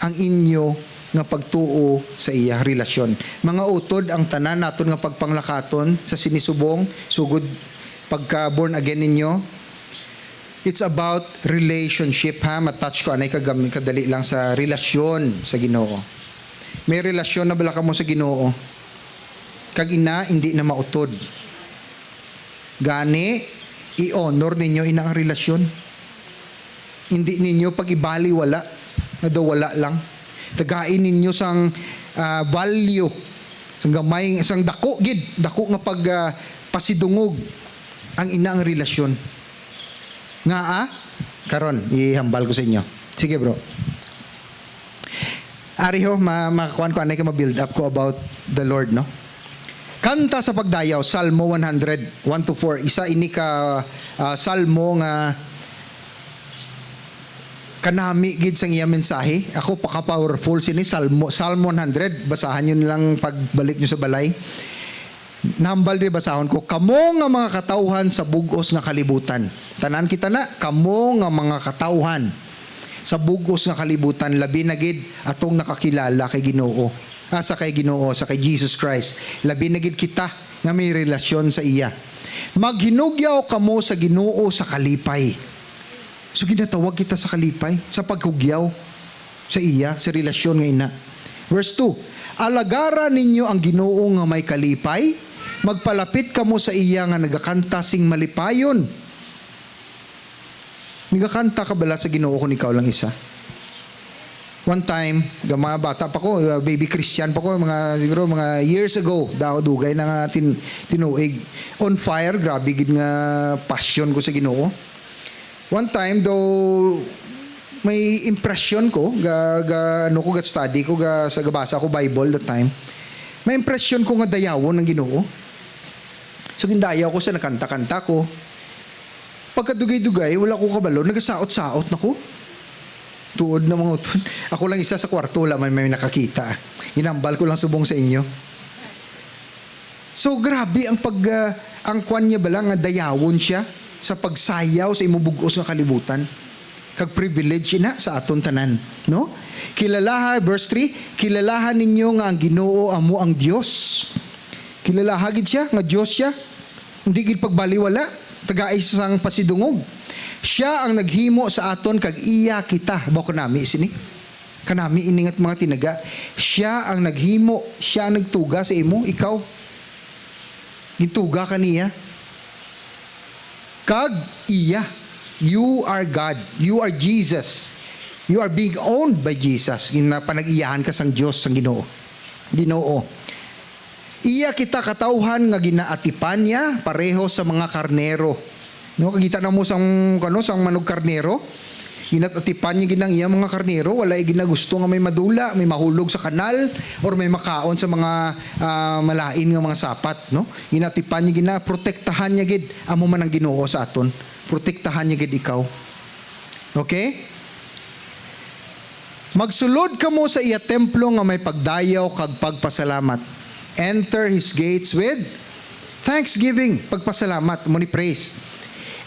ang inyo nga pagtuo sa iya relasyon. Mga utod, ang tanan naton nga pagpanglakaton sa sinisubong, sugod pagka born again ninyo, it's about relationship, ha. Matouch ko anay kagam-, kadali lang sa relasyon sa Ginoo. May relasyon na bala kamo sa Ginoo? Kag ina, hindi na mautod. Gani, i-honor ninyo ina ang relasyon. Hindi ninyo pag-ibaliwala nga daw wala lang. Tagai ninyo sang, ah, value, sang gamay, sang dako gid, dako nga pag, ah, pasidungog ang ina ang relasyon. Nga, ah? Karon, ihambal ko sa inyo. Sige, bro. Ari ho, ma-, makakuan ko, anay ka ma-build up ko about the Lord, no? Kanta sa Pagdayaw, Salmo one hundred, one to four. Isa ini ka, ah, salmo nga kanami gid sang iya mensahe. Ako, paka-powerful sini, Salmo, Salmo one hundred. Basahan nyo lang pagbalik nyo sa balay. Nambal di basahon ko, "Kamo nga mga katawhan sa bug-os nga kalibutan." Tanan kita na, "Kamo nga mga katawhan sa bug-os nga kalibutan, labi na gid atong nakakilala kay Ginoo, ah, sa kay Ginoo, sa kay Jesus Christ. Labi na gid kita nga may relasyon sa iya. Maghinugyaw kamo sa Ginoo sa kalipay." So, ginatawag kita sa kalipay, sa paghugyaw sa iya, sa relasyon nga ina. Verse two, "Alagara ninyo ang Ginoo nga may kalipay, magpalapit kamo sa iya nga nagakanta sing malipayon." Nagakanta ka bala sa Ginoo kun ikaw lang isa? One time, ga mga bata pa ko, uh, baby Christian pa ko, mga, siguro mga years ago, daw dugay na nga tin-, tinuig. On fire, grabe gid nga passion ko sa Ginoo. One time, daw may impression ko, ga, ga, ano ko, ga study ko, ga, sa gabasa ko Bible that time. May impression ko nga dayawon ang Ginoo. So, gindayaw ko sa nagkanta-kanta ko. Pagkadugay-dugay, wala ko kabalo, nagasaot-saot na ko. Tuod na mga utod. Ako lang isa sa kwarto, wala man may nakakita. Inambal ko lang subong sa inyo. So, grabe ang pag, ah, ang kwan niya bala nga dayawon siya sa pagsayaw sa imong bug-os nga kalibutan. Kag privilege ina sa aton tanan, no? Kilalaha, verse three, "Kilalaha ninyo nga ang Ginoo amo ang Dios." Kilalaha gid siya nga Dios siya. Hindi gid pagbaliwala, tagai sang pasidungog. Siya ang naghimo sa aton kag iya kita. Ba ko nami sini? Kanami ini nga mga tinaga. Siya ang naghimo, siya ang nagtuga sa imo, ikaw. Gintuga ka niya. Kag iya. You are God. You are Jesus. You are being owned by Jesus. Ginapanag-iyahan ka sang Dios, sang Ginoo. Ginoo. Iya kita katawhan nga ginaatipan niya pareho sa mga karnero. No, kakita na mo sang, ano, sang manugkarnero. Ginat-atipan niya gid ang iya mga karnero, wala gid na gusto nga may madula, may mahulog sa kanal, or may makaon sa mga, ah, malain nga mga sapat, no? Ginatipan niya gid na, protektahan niya gid, amo man ang Ginoo sa aton. Protektahan niya gid ikaw. Okay? Magsulod kamo sa iya templo nga may pagdayaw kag pagpasalamat. Enter his gates with thanksgiving, pagpasalamat, mo ni praise.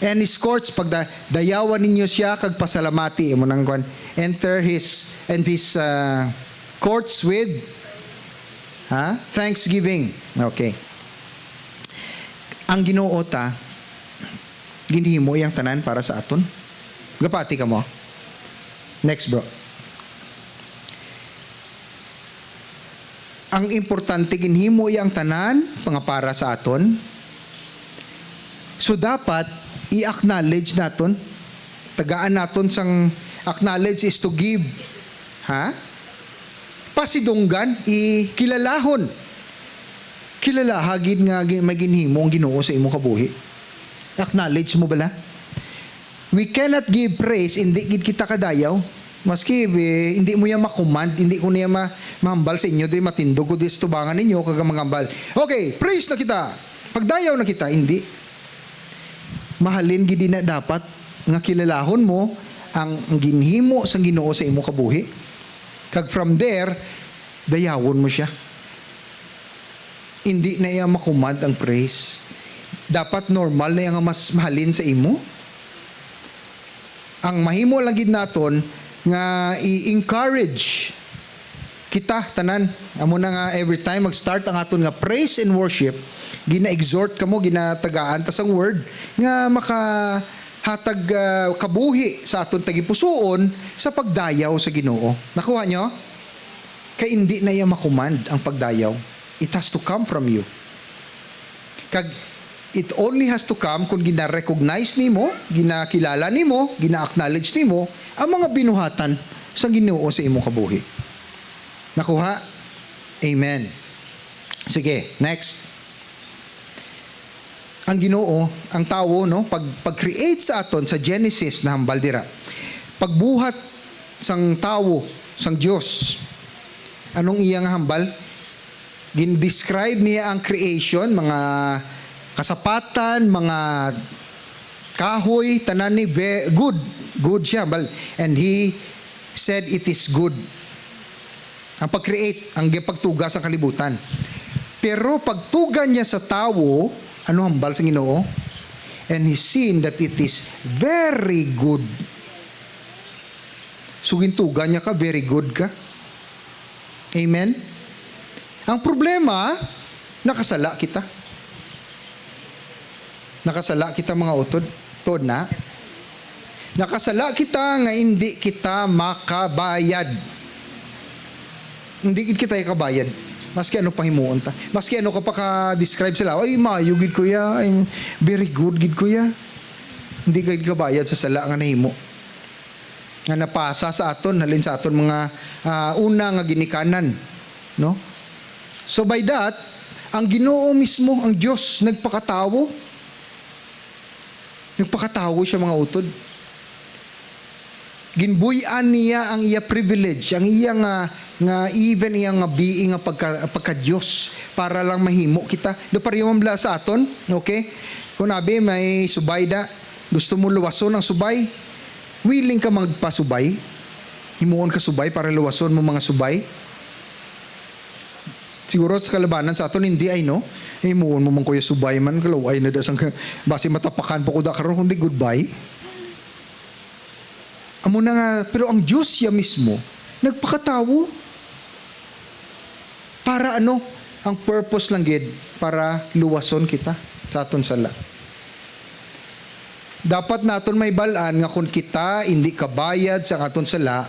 And his courts, pagda-, dayawan ninyo siya kag pasalamati, mo nang kwan. Enter his, and his, uh, courts with, ha? Thanksgiving. Okay. Ang Ginoo ta, ginhimo iyang tanan para sa aton. Gapati ka mo? Next, bro. Ang importante, ginhimo iya ang tanan nga para sa aton. So, dapat i-acknowledge naton. Tagaan naton sang acknowledge is to give. Ha? Pasidunggan, i-, kilalahon. Kilalaha gid nga gi-, may ginhimo ang Ginoo sa imong kabuhi. Acknowledge mo bala? We cannot give praise, hindi gid kita kadayaw. Maski, eh, hindi mo yan makumand, hindi ko niya ma-, mahambal sa inyo, diri matindog ko di sa tubangan ninyo, kag manghambal, "Okay, praise na kita, pagdayaw na kita," hindi. Mahalin gid na dapat nga kilalahon mo ang ginhimo sang Ginoo sa imo kabuhi. Kag from there, dayawon mo siya. Hindi na iya makumand ang praise. Dapat normal na iya nga mas mahalin sa imo. Ang mahimo lang gid naton nga i-encourage kita tanan. Amo na nga, every time mag-start ang aton nga praise and worship, gina-exhort kamo, ginatagaan ta sang word nga makahatag, ah, kabuhi sa aton tagipusoon sa pagdayaw sa Ginoo. Nakuha nyo? Kay indi na iya makumand ang pagdayaw. It has to come from you. Kag it only has to come kung gina-recognize nimo, ginakilala nimo, gina-acknowledge nimo ang mga binuhatan sa Ginoo sa imong kabuhi. Nakuha? Amen. Sige, next. Ang Ginoo, ang tawo, no, pag, pag-create sa aton sa Genesis, nahambal dira. Pagbuhat sang tawo, sang Dios. Anong iya nga hambal? Gin-describe niya ang creation, mga kasapatan, mga kahoy, tanan ni ve-, good. Good siya, hambal. "And he said, 'It is good.'" Ang pag-create, ang pagtuga sa kalibutan. Pero pagtuga niya sa tawo, ano hambal sa Ginoo? "And he seen that it is very good." So, gintuga niya ka, very good ka. Amen? Ang problema, nakasala kita. Nakasala kita, mga utod. Tuod na. Nakasala kita nga hindi kita makabayad. Hindi gid kita kabayad. Maski ano pahimuon ta. Maski ano ka pa ka-describe sila. "Ay, maayo gid, kuya. Ay, very good gid, kuya." Hindi ka gid kabayad sa sala nga nahimo. nga napasa sa aton, halin sa aton mga, ah, una nga ginikanan, no? So by that, ang Ginoo mismo, ang Dios, nagpakatawo. Nagpakatawo siya, mga utod. Ginbuy-an niya ang iya privilege, ang iya nga, nga even iya nga being nga pagka, pagka-Dios para lang mahimo kita. Do pareho man bala sa aton, okay? Kung abi may subay da, gusto mo luwason ang subay, willing ka magpasubay? Himuon ka subay para luwason mo mga subay? Siguro sa kalabanan sa aton, hindi ay, no? Himuon mo man, kuya, subay man, kalaway na da sang ka-, basi matapakan pa ko da karon, kundi goodbye. Amo na nga, pero ang Dios siya mismo, nagpakatawo. Para ano? Ang purpose lang gid, para luwason kita sa aton sala. Dapat naton mahibal-an nga kon kita indi kabayad sa aton sala,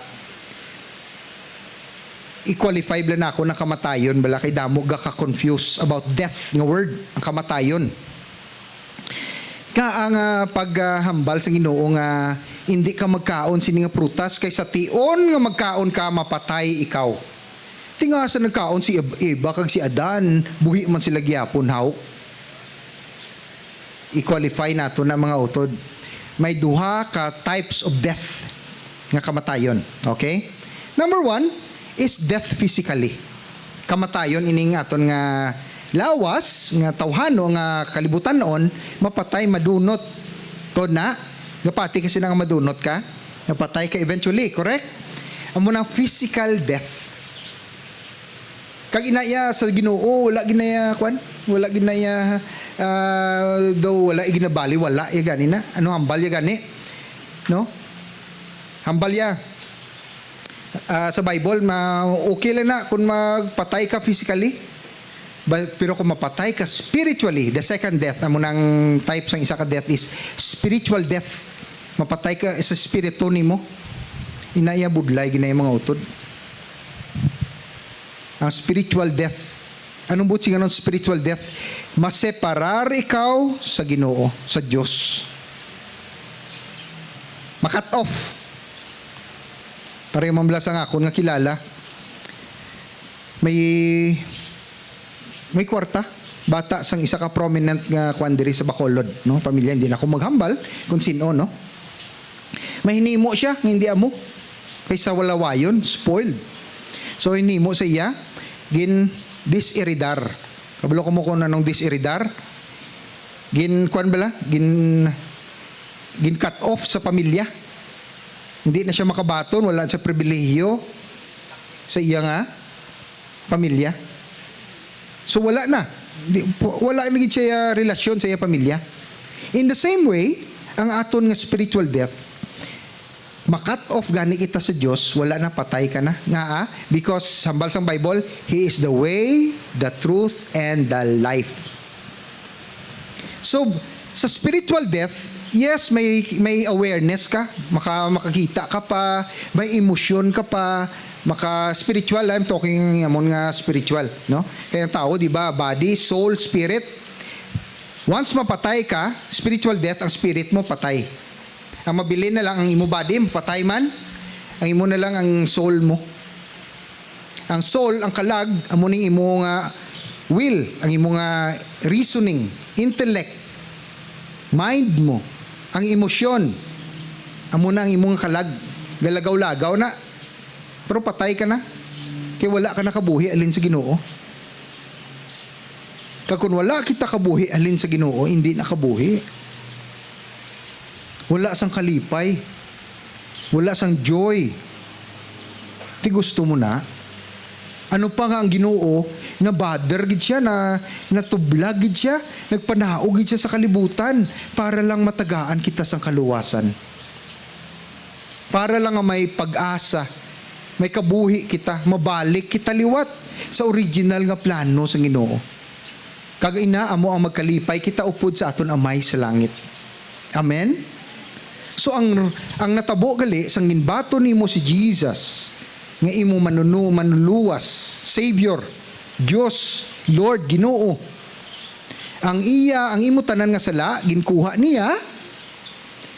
i-qualify bala nako na kamatayon bala, kay damo ga ka-confuse about death nga word, ang kamatayon. Ka ang, ah, paghambal sa Ginoo nga indi ka magkaon sini nga prutas, kay sa tion nga magkaon ka, mapatay ikaw. Ti nga sa nagkaon si Eb-, Eva kag si Adan, buhi man sila gihapon, haw? I-qualify nato na, mga utod. May duha ka types of death nga kamatayon. Okay? Number one is death physically. Kamatayon ining aton nga lawas, nga tawhano, nga kalibutan-on, mapatay, madunot. Tod na, gapati kasi na nga madunot ka, mapatay ka eventually, correct? Amo na physical death. Kag ina iya sa Ginoo, wala ginaya, kwan? Wala ginaya, ah, daw wala ginabali, wala ya gani na. Ano hambal ya gani? No? Hambal ya. Ah, sa Bible, ma-, okay lang na kung magpatay ka physically. Ba-, pero kung mapatay ka spiritually, the second death, amo nang type sang isa ka death is spiritual death. Mapatay ka sa espiritu nimo. Ina iya budlay ginaya mga utod. Ang spiritual death. Anong buot silingon spiritual death? Maseparar ikaw sa Ginoo, sa Dios. Ma-cut off. Pareho man bala sang akon nga kilala. May, may kwarta. Bata sang isa ka prominent nga kwan diri sa Bacolod, no? Pamilya, hindi na ako maghambal kung sino, no? Mahinimo siya nga hindi amo. Kay sa walawayon, spoiled. So, hinimo sa iya, gin-disheredar. Kabalo ko mo kung anong disheredar? Gin, kwan bala? Gin, gin-cut off sa pamilya. Hindi na siya makabaton, wala siya pribilehiyo sa iya nga pamilya. So, wala na. Di, pu-, wala na gid siya relasyon sa iya pamilya. In the same way, ang aton nga spiritual death, ma-cut off gani kita sa Dios, wala na, patay ka na. Nga, ah, because hambal sang Bible, "He is the way, the truth, and the life." So, sa spiritual death, yes, may, may awareness ka, maka-, makakita ka pa, may emosyon ka pa, maka-spiritual, I'm talking amon nga spiritual, no? Kaya ang tao, di ba, body, soul, spirit. Once mapatay ka, spiritual death, ang spirit mo patay. Ang mabilin na lang ang imo body, mapatay man, ang imo na lang ang soul mo. Ang soul, ang kalag, amo ning imo nga will, ang imo nga reasoning, intellect, mind mo, ang emosyon, amo na ang imo nga kalag. Galagaw-lagaw na. Pero patay ka na. Kay wala ka nakabuhi halin sa Ginoo. Kag kun wala kita kabuhi halin sa Ginoo, hindi na kabuhi. Wala sang kalipay. Wala sang joy. Ti gusto mo na? Ano pa nga ang Ginoo, na-bother gid siya, na, natublag gid siya, nagpanaog gid siya sa kalibutan para lang matagaan kita sang kaluwasan. Para lang nga may pag-asa, may kabuhi kita, mabalik kita liwat sa original nga plano sa Ginoo. Kag ina, amo ang magkalipay kita upod sa aton Amay sa langit. Amen? So, ang, ang natabo gali sang ginbaton nimo si Jesus nga imo manunu-, manluwas, Savior, Dios, Lord, Ginoo. Ang iya, ang imo tanan nga sala, ginkuha niya,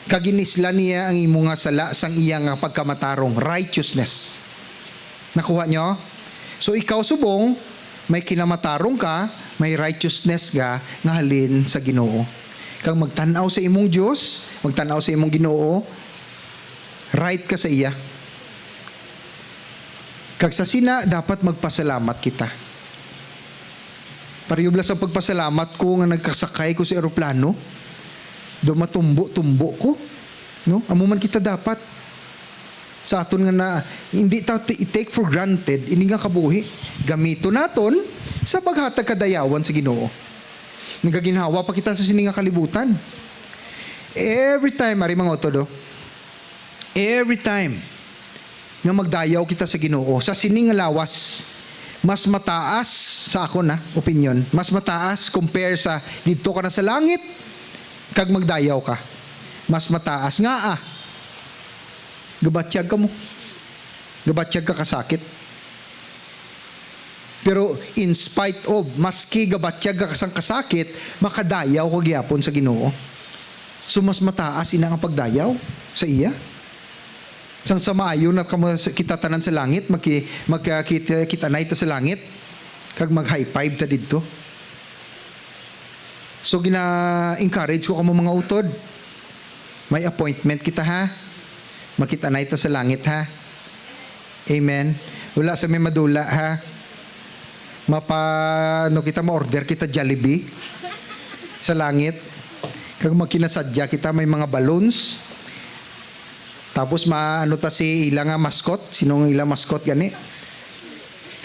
Kag ginislan niya ang imo nga sala sang iya nga pagkamatarong, righteousness. Nakuha nyo? So, ikaw subong, may kinamatarong ka, may righteousness ka nga halin sa Ginoo. Kag magtan-aw sa imong Dios, magtan-aw sa imong Ginoo, right ka sa iya. Kag sa sina, dapat magpasalamat kita. Pareho bala sa pagpasalamat ko nga nagkasakay ko sa eroplano, do matumbo-tumbo ko, no? Amo man kita dapat sa aton nga na, hindi ta ti-, take for granted ini nga kabuhi. Gamiton naton sa paghatag kadayawan sa Ginoo. Nagaginhawa pa kita sa sini nga kalibutan. Every time, ari mga utod, oh. Every time nga magdayaw kita sa Ginoo, sa sini nga lawas, mas mataas sa akon na opinyon, mas mataas compare sa didto ka na sa langit kag magdayaw ka. Mas mataas nga, ah, gabatyag ka mo. Gabatyag ka kasakit. Pero in spite of, maski gabatyag ka sang kasakit, makadayaw ka gyapon sa Ginoo. So mas mataas ina nga pagdayaw sa iya. Sang sa maayo na kamo sa, kita tanan sa langit, magki-, magkakita, kita na ita sa langit, kag mag high five ta didto. So gina-encourage ko kamo mga utod. May appointment kita, ha? Makita na ita sa langit, ha? Amen. Wala sa may madula, ha? Mapa, no kita, ma-order kita Jollibee sa langit. Kag magkinasadya kita, may mga balloons. Tapos ma-, ano ta si ila nga mascot? Sino ang ila mascot gani?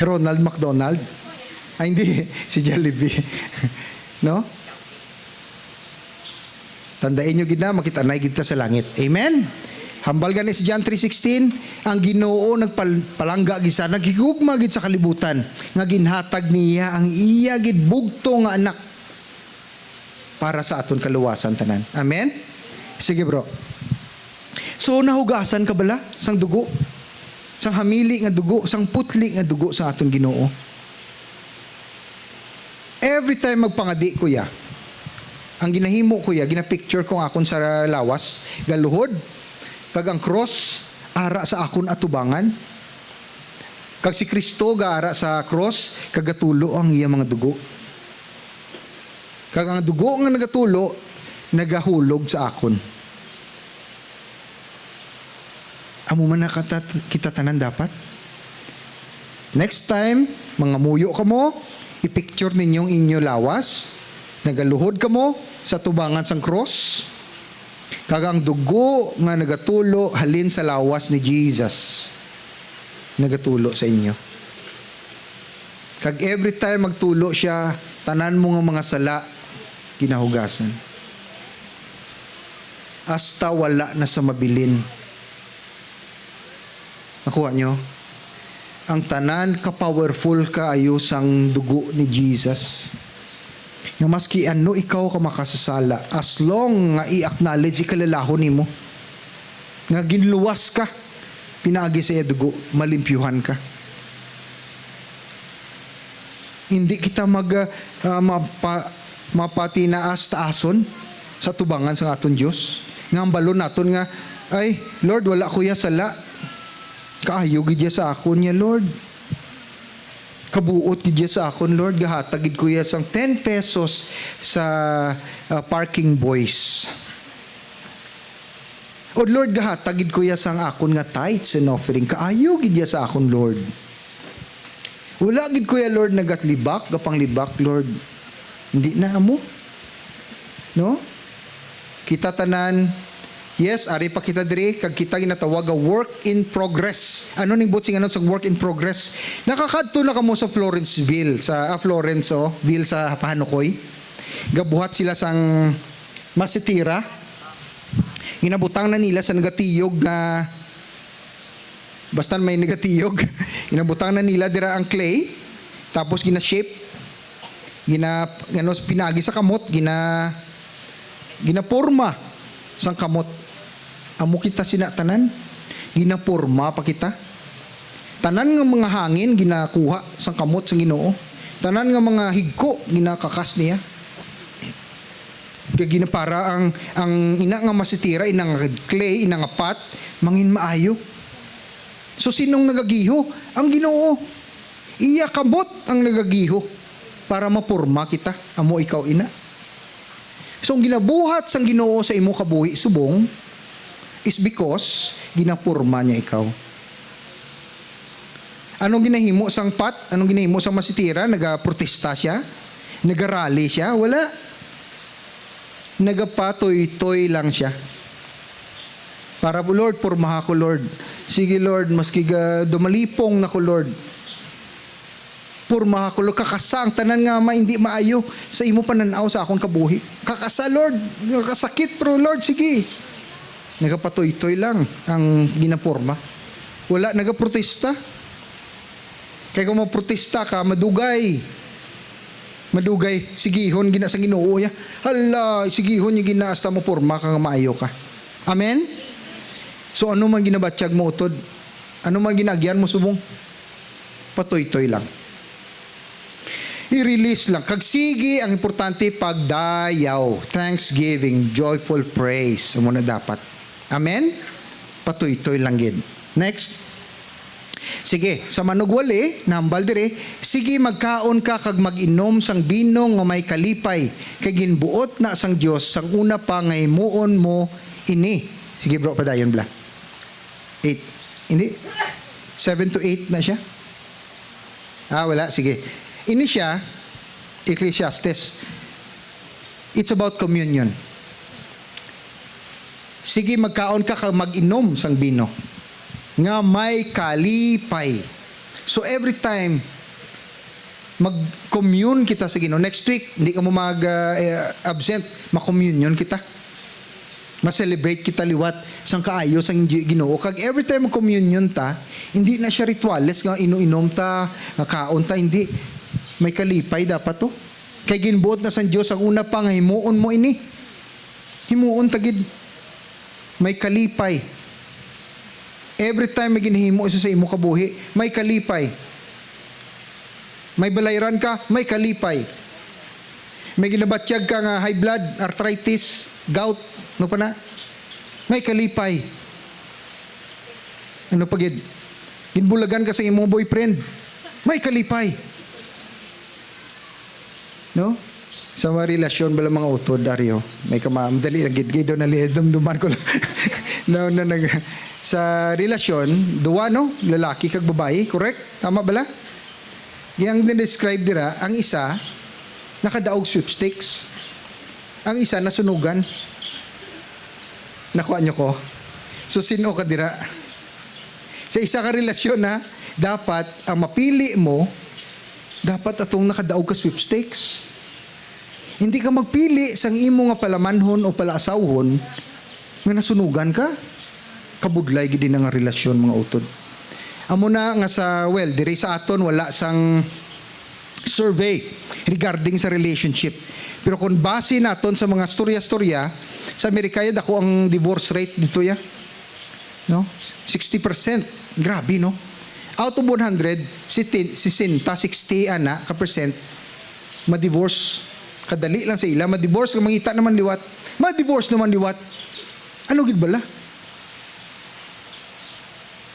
Ronald McDonald? Ay, hindi. Si Jollibee. No? Tandaan nyo gid na, makita na gid ta sa langit. Amen? Hambal gani si John three sixteen, ang Ginoo nagpal-, palangga gid sa, naghigugma gid sa kalibutan, nga ginhatag niya ang iya gid bugto nga anak para sa aton kaluwasan tanan. Amen? Sige, bro. So, nahugasan ka bala sang dugo? Sang hamili nga dugo, sang putli nga dugo sa aton Ginoo? Every time magpangadi ko ya, ang ginahimo ko ya, ginapicture ko ang akon sa lawas, galuhod, kag ang cross, ara sa akon atubangan. Kag si Cristo gaara sa cross, kag gatulo ang iya mga dugo. Kag ang dugo nga nagatulo, nagahulog sa akon. Amo man na kata-, kita tanan dapat. Next time, mangamuyo kamo, i-picture ninyo ang inyo lawas, nagaluhod kamo sa tubangan sang cross, kag ang dugo nga nagatulo halin sa lawas ni Jesus nagatulo sa inyo. Kag every time magtulo siya, tanan mo nga mga sala, ginahugasan. Hasta wala na sa mabilin. Nakuha nyo? Ang tanan ka-powerful kaayo sang dugo ni Jesus. Nga maski ano ikaw ka makasasala, as long nga i-acknowledge, ikalalahon nimo nga ginluwas ka, pinaagi sa iya dugo, malimpyuhan ka. Hindi kita mag, ah, ah, mapa-, mapatinaas-taason sa tubangan sang aton Dios. Nga hambalon naton nga, "Ay, Lord, wala ko ya sala. Kaayo gid ya sa akon ya, Lord. Kabuot gid ya sa akon, Lord. Gahatag gid ko ya sang ten pesos sa, ah, parking boys." O Lord, gahatag gid ko ya sang akon nga tithes and offering. Kaayo gid ya sa akon, Lord. Wala gid ko ya, Lord, nagalibak, gapanglibak, Lord. Hindi na amo. No? Kita tanan, yes, ari pa kita diri, kag kita ginatawag nga work in progress. Ano ning buot sing ano sa work in progress? Nakakadto na kamo sa Florenceville, sa, ah, Florence, oh, Ville sa Pahanukoy. Gabuhat sila sang masitira. Ginabutang na nila sa nagatiyog nga, basta may nagatiyog. Ginabutang na nila dira ang clay, tapos gina-shape, gina, ano, pinaagi sa kamot, gina, ginaporma sang kamot. Amo kita sina tanan. Ginaporma pa kita. Tanan nga mga hangin ginakuha sang kamot sang Ginoo. Tanan nga mga higko ginakakas niya. Kay ginapara ang, ang ina nga masitira, ina nga clay, ina nga pot, mangin maayo. So, sinong nagagiho? Ang Ginoo. Iya kamot ang nagagiho para maporma kita. Amo ikaw ina. So, ang ginabuhat sang Ginoo sa imo kabuhi subong is because ginaporma niya ikaw. Anong ginahimo sang pot? Anong ginahimo sang masitira? Nagaprotesta siya? Nagarally siya? Wala. Nagapatoy-toy lang siya. Para, "Lord, pormaha ko, Lord. Sige, Lord, maski ga dumalipong na ko, Lord. Pormaha ko, Lord. Kakasa ang tanan nga ma-, hindi maayo sa imo panan-aw sa akon kabuhi. Kakasa, Lord. Kakasakit, pero, Lord, sige." Nagapatoy-toy lang ang ginaporma. Wala nagaprotesta. Kay kung magprotesta ka, madugay. Madugay, sigihon gina sa Ginoo niya. Hala, sigihon niya gina hasta maporma ka nga maayo ka. Amen? So, ano man ginabatyag mo, utod? Ano man ginaagyan mo, subong? Patoy-toy lang. I-release lang. Kag sige, ang importante, pagdayaw. Thanksgiving, joyful praise. Amo na dapat. Amen? Patoy-toy lang gid. Next. Sige, sa manugwali, nahambal diri, "Sige, magkaon ka kag mag-inom sang bino nga may kalipay, kay ginbuot na sang Dios sang una pa nga himuon mo ini." Sige, bro, padayon, bla. Eight. Hindi. Seven to eight na siya. Ah, wala. Sige. Ini siya, Ecclesiastes. It's about communion. "Sige, magkaon ka kag mag-inom sang bino nga may kalipay." So, every time mag-commune kita sa Ginoo, next week, hindi ka mo mag, ah, eh, absent, ma-communion kita. Ma-celebrate kita liwat sang kaayo sang Gi-, Ginoo. Kag every time mag-communion ta, hindi na siya rituales nga ino-inom ta, nga kaon ta, hindi. May kalipay dapat to. Kay ginbuot na sang Dios ang una pa nga himuon mo ini. Himuon ta gid. May kalipay. Every time may ginahimo siya sa imo kabuhi, may kalipay. May balayran ka, may kalipay. May ginabatyag ka nga high blood, arthritis, gout, ano pa na? May kalipay. Ano pa gid? Ginbulagan ka sa imong boyfriend, may kalipay. No? Sa mga relasyon bala, mga utod, Dario, may kama-, madali lang gid. Kay daw nali-, dumduman ko lang. No, no, nag-, sa relasyon, duwa, no? Lalaki kag babayi, correct? Tama bala? Yang din-describe dira, ang isa, nakadaog sweepstakes. Ang isa, nasunugan. Nakuha niyo ko? So, sino ka dira? Sa isa ka relasyon, ha, dapat ang mapili mo, dapat atong nakadaog ka sweepstakes. Hindi ka magpili sang imo nga palamanhon o palaasawhon nga nasunugan ka. Kabudlay gid na nga relasyon, mga utod. Amo na nga sa, well, diri sa aton wala sang survey regarding sa relationship. Pero kung base naton sa mga storya-storya, sa Amerika, ya, dako ang divorce rate dito, ya. No? Sixty percent. Grabe, no? Out of one hundred, siti-, sixty, sixty ana ka percent, ma-divorce. Kadali lang sa ila, ma-divorce, mangita naman liwat. Ma-divorce naman liwat. Ano gid bala?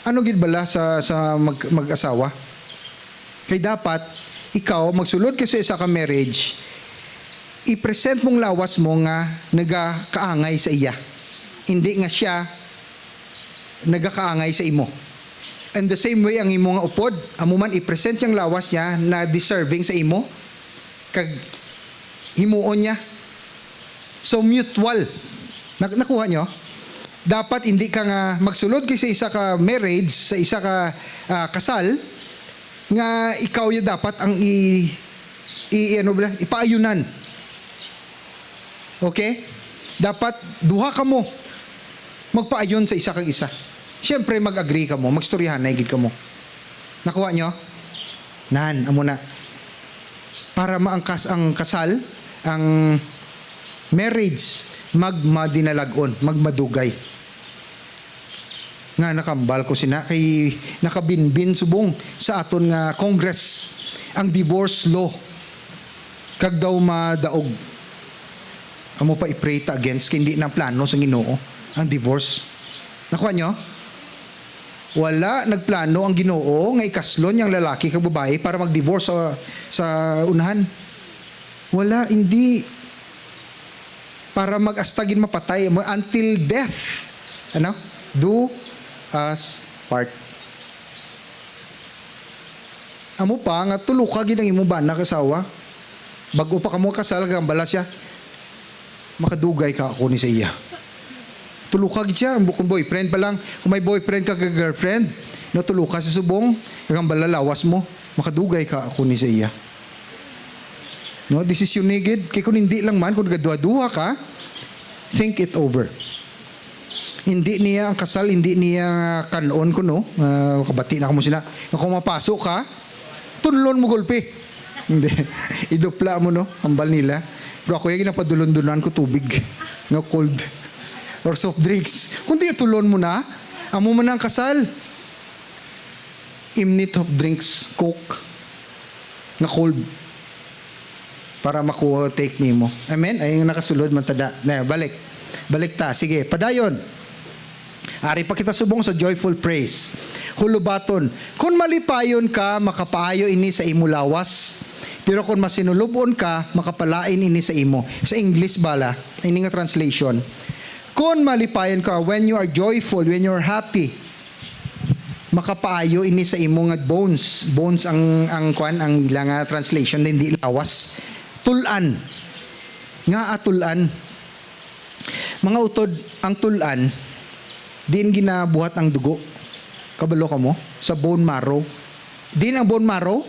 Ano gid bala sa, sa mag-, mag-asawa? Kay dapat, ikaw, magsulod ka sa isa ka marriage, i-present mong lawas mo nga nagakaangay sa iya. Hindi nga siya nagakaangay sa imo. And the same way, ang imo nga upod, amo man i-present yang lawas niya na deserving sa imo, kag himuon niya. So, mutual. Nak-, nakuha nyo? Dapat hindi ka nga magsulod kay sa isa ka marriage, sa isa ka, ah, kasal, nga ikaw ya dapat ang i-, i-, ano ba, ipaayunan. Okay? Dapat duha kamo magpaayon sa isa kag isa. Siyempre, mag-agree kamo, magstoryahanay gid kamo. Nakuha nyo? Nan, amo na. Para maangkas ang kasal, ang marriage, magmadinalag-on, magmadugay. Nga nakambal ko sina kay nakabinbin subong sa aton nga Congress ang divorce law, kag daw madaog. Amo pa i-pray ta against, kay hindi na plano sa Ginoo ang divorce. Nakuha nyo? Wala nagplano ang Ginoo nga ikaslon yang lalaki kag babayi para mag-divorce sa, sa unahan. Wala, hindi. Para mag-, hasta gid mapatay mo, until death, ano? Do us part. Amo pa nga tulo ka gid ang imong bana kag asawa. Bag-o pa kamo kasal, kag hambala siya, "Makadugay ka ako ni sa iya." Tulo ka gid siya, ang bu-, kung boyfriend pa lang, kung may boyfriend ka kag girlfriend, no, tulo ka sa subong, kag hambala lawas mo, "Makadugay ka ako ni sa iya." No, desisyon ni gid, kay kung hindi lang man, kung nagaduha-duha ka, think it over. Hindi niya ang kasal, hindi niya kan-on ko, no? Ah, kabati na kamo sila. Nga kung mapasok ka, tunlon mo gulpi. Hindi. Idupla mo, no? Hambal nila. Pero ako, yung ginapadulon-dunan ko tubig nga cold. Or soft drinks. Kundi tulon mo na, amo man ang kasal. Imni soft drinks, Coke, nga cold. Para makuha, take nimo. Amen? Ay, yung nakasulod man tada. Na, balik. Balik ta. Sige, padayon. Ari pa kita subong sa joyful praise. Hulubaton, "Kon malipayon ka, makapaayo ini sa imo lawas. Pero kon masinulub-on ka, makapalain ini sa imo." Sa English bala, ini nga translation. "Kon malipayon ka," when you are joyful, when you are happy, makapaayo ini sa imo nga bones. Bones ang, ang kwan, ang ila nga translation, hindi lawas. Tul-an. Nga atulan. Mga utod, ang tul-an, diin ginabuhat ang dugo? Kabalo kamo? Sa bone marrow. Diin ang bone marrow?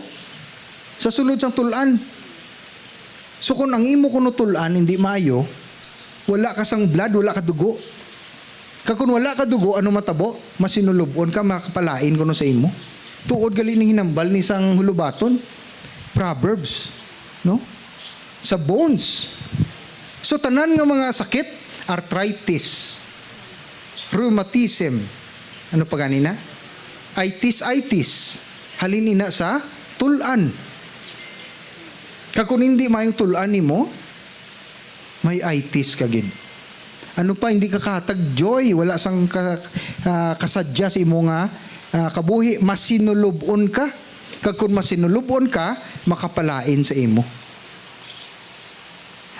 Sa sulod sang tul-an. So, kung ang imo kuno tul-an hindi maayo, wala ka sang blood, wala ka dugo. Kag kung wala ka dugo, ano matabo? Masinulub-on ka, makapalain kuno sa imo. Tuod gali ning hinambal ni sang hulubaton. Proverbs, no? Sa bones. So, tanan nga mga sakit, arthritis, rheumatism, ano pa gani na? Itis, itis. Halin ina sa tul-an. Kag kung hindi maayong tul-an nimo, may itis ka gid. Ano pa, hindi ka kahatag joy, wala sang ka-, ah, kasadya sa imo nga, ah, kabuhi, masinulub-on ka. Kag kung masinulub-on ka, makapalain sa imo.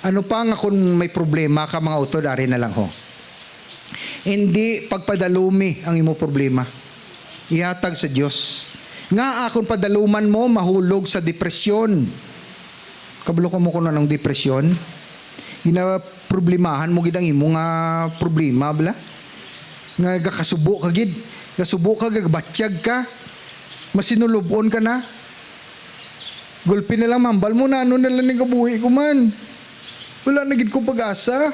Ano pa nga kung may problema ka, mga utod, ari na lang ho. Hindi pagpadalumi ang imo problema. Ihatag sa Dios. Nga akon padaluman mo, mahulog sa depresyon. Kabalo ka mo kung anong depresyon? Ginaproblemahan mo gid ang imo nga problema, bala? Nga gakasubo ka gid. Gasubo ka, gagabatyag ka. Masinulub-on ka na. Gulpi na lang, mahambal mo na, "Ano na lang ni kabuhi ko man? Wala na gid ko pag-asa.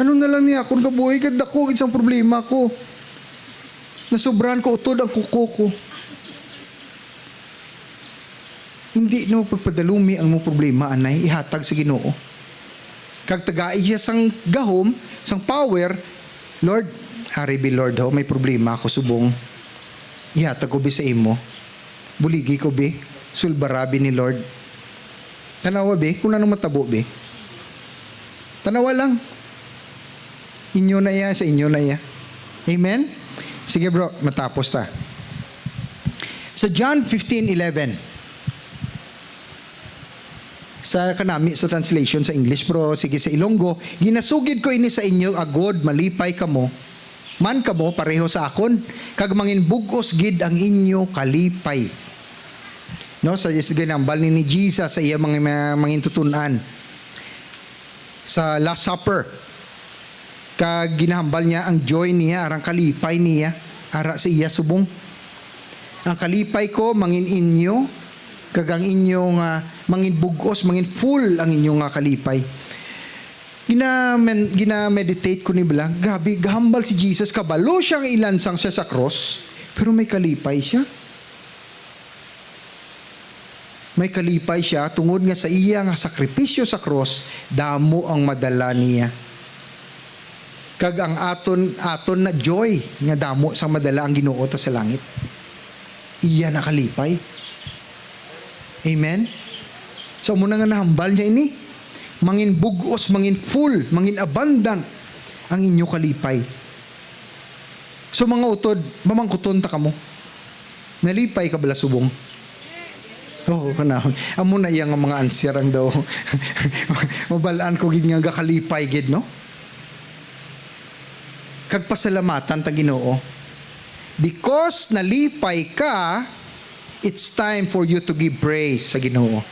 Ano na lang ni akon kabuhi? Kadako gid sang problema ko. Nasubrahan ko utod ang kuko ko." Hindi na pagpadalumi ang imong problema, anay, ihatag sa Ginoo. Kag tagai siya sang gahom, sang power, "Lord, ari bi, Lord, ho, may problema ako subong. Ihatag ko bi sa imo. Buligi ko bi. Sulbara bi ni Lord." Tanawa bi kung ano matabo bi. Tanawa lang. Inyo na iya, sa inyo na iya. Amen? Sige, bro, matapos ta. Sa John fifteen eleven, sa kanami sa translation sa English, pero sige, sa Ilonggo, "Ginasugid ko ini sa inyo, agod malipay kamo, man kamo pareho sa akon, kag manginbug-os gid ang inyo kalipay." No, sa, sa ginambal ni, ni Jesus sa iya mga, mga mangintutun-an sa Last Supper. Kag ginahambal niya ang joy niya, arang kalipay niya, ara sa iya subong. "Ang kalipay ko mangin inyo, kag ang inyo nga mangin bug-os, mangin full ang inyo nga kalipay." Gina-, men-, gina-meditate ko ni bala, grabe, gahambal si Jesus, kabalo siya nga ilansang siya sa cross, pero may kalipay siya. May kalipay siya tungod nga sa iya nga sakripisyo sa krus, damo ang madala niya. Kag ang aton, aton na joy nga damo sa madala ang Ginoo ta sa langit. Iya na kalipay. Amen? So, amo na nga nahambal niya ini. Mangin bug-os, mangin full, mangin abundant ang inyo kalipay. So, mga utod, mamangkuton ta kamo. Nalipay ka bala subong? Oo, kana. Amo na iya nga mga answer ang daw. Mabal-an ko gid nga gakalipay gid, no? Kag pasalamatan ta Ginoo. Because nalipay ka, it's time for you to give praise sa Ginoo.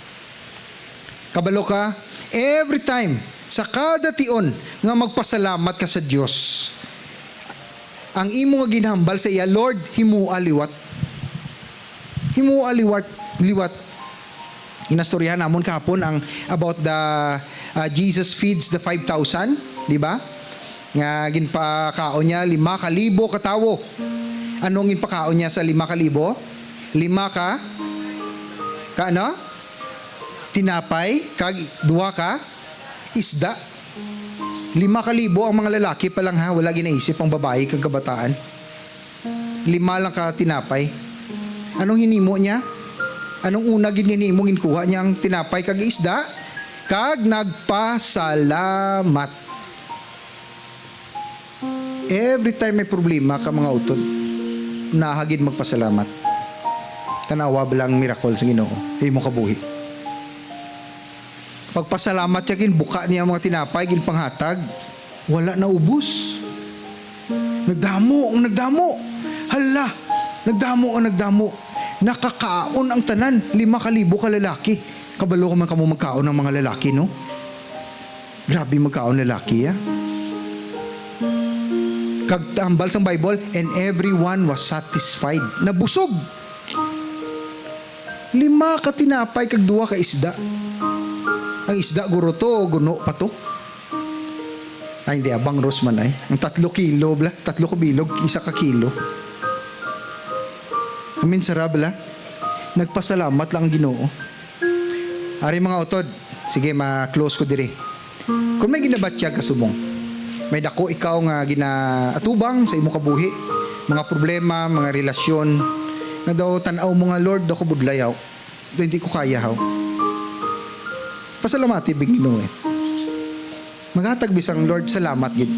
Kabalo ka, every time, sa kada tion nga magpasalamat ka sa Dios, ang imo nga ginhambal sa iya, "Lord, himoa liwat." Himoa liwat, liwat. Ginastoryahan namon kahapon ang about the, uh, Jesus feeds the five thousand, di ba? Nga ginpakaon niya lima ka libo ka tawo. Anong ginpakaon niya sa lima ka libo? Lima ka, ka ano? Tinapay, kag duha ka isda. Lima ka libo ang mga lalaki pa lang, ha, wala ginaisip ang babayi kag kabataan. Lima lang ka tinapay. Anong hinimo niya? Anong una gid nga hinimo? Ginkuha niya ang tinapay kag isda, kag nagpasalamat. Every time may problema ka, mga utod, unaha gid magpasalamat. Tan-awa bala ang miracle sa Ginoo sa imo kabuhi. Pagpasalamat siya, ginbuka niya ang mga tinapay, ginpanghatag. Wala na ubos. Nagdamo ang nagdamo. Hala, nagdamo ang nagdamo. Nakakaon ang tanan, lima ka libo ka lalaki. Kabalo ka man kamo magkaon ang mga lalaki, no? Grabe magkaon lalaki, ah. Kag tambal sang Bible, "And everyone was satisfied." Nabusog. Lima ka tinapay kag duha ka isda. Ang isda guro to, guno pa to. Ay, hindi, abang ros man ay. Ang tatlo kilo, bala. Tatlo ka bilog, isa ka kilo. Amin, sarap, bala. Nagpasalamat lang ang Ginoo. Ari, mga utod, sige, ma-close ko diri. Kung may ginabatyag ka subong, may dako ikaw nga ginaatubang sa imo kabuhi, mga problema, mga relasyon, nga daw tan-aw mo nga, "Lord, daw ko budlayaw, daw hindi ko kaya, haw." Pasalamati big Ginoo, eh. Maghatag bisang, "Lord, salamat gid.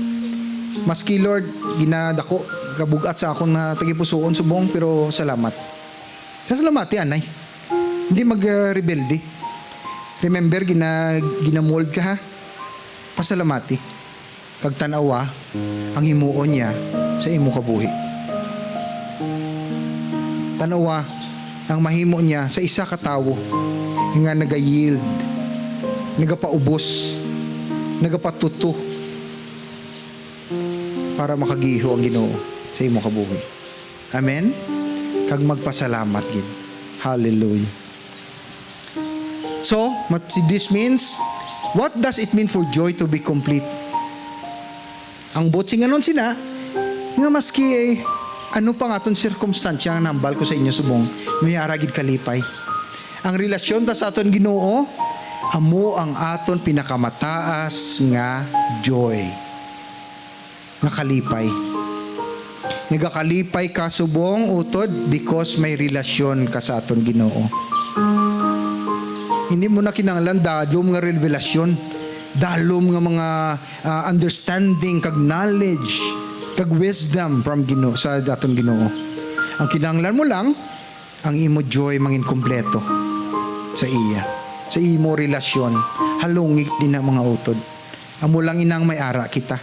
Maski, Lord, ginadako, kabug-at sa akon nga tagipusoon subong, pero salamat." Pasalamati, anay. Hindi mag, ah, rebelde. Remember, gina-, ginamold ka, ha? Pasalamati. Kag tan-awa ang himuon niya sa imo kabuhi. Tan-awa ang mahimo niya sa isa ka tawo nga nagayield, nagapaubos, nagapatuto para makagiho ang Ginoo sa imo kabuhi. Amen? Kag magpasalamat gid. Hallelujah. So, what this means, what does it mean for joy to be complete? Ang buot sing anon sina, nga maski, eh, ano pa nga aton sirkumstansya nga nahambal ko sa inyo subong, may ara gid kalipay. Ang relasyon ta sa aton Ginoo, amo ang aton pinakamataas nga joy, nga kalipay. Nagakalipay ka subong, utod, because may relasyon ka sa aton Ginoo. Hindi mo na kinahanglan dalom nga revelasyon, dalom nga mga, ah, understanding, kag knowledge, kag wisdom from Ginoo, sa aton Ginoo. Ang kinahanglan mo lang, ang imo joy mangin kompleto sa iya, sa imo relasyon. Halungig din ang mga utod. Amo lang inang may ara kita.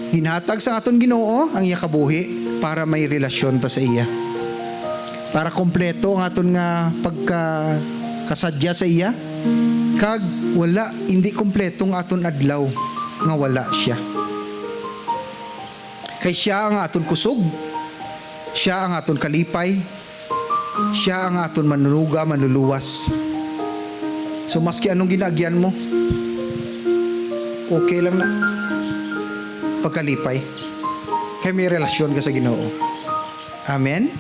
Ginhatag sa aton Ginoo ang iya kabuhi para may relasyon ta sa iya. Para kompleto ang aton nga pagkakasadya sa iya. Kag wala, hindi kompleto ang aton adlaw nga wala siya. Kay siya ang aton kusog, siya ang aton kalipay, siya ang aton manunuga, manluluwas. So, maski anong ginaagyan mo, okay lang na. Pagkalipay. Kay may relasyon ka sa Ginoo. Amen?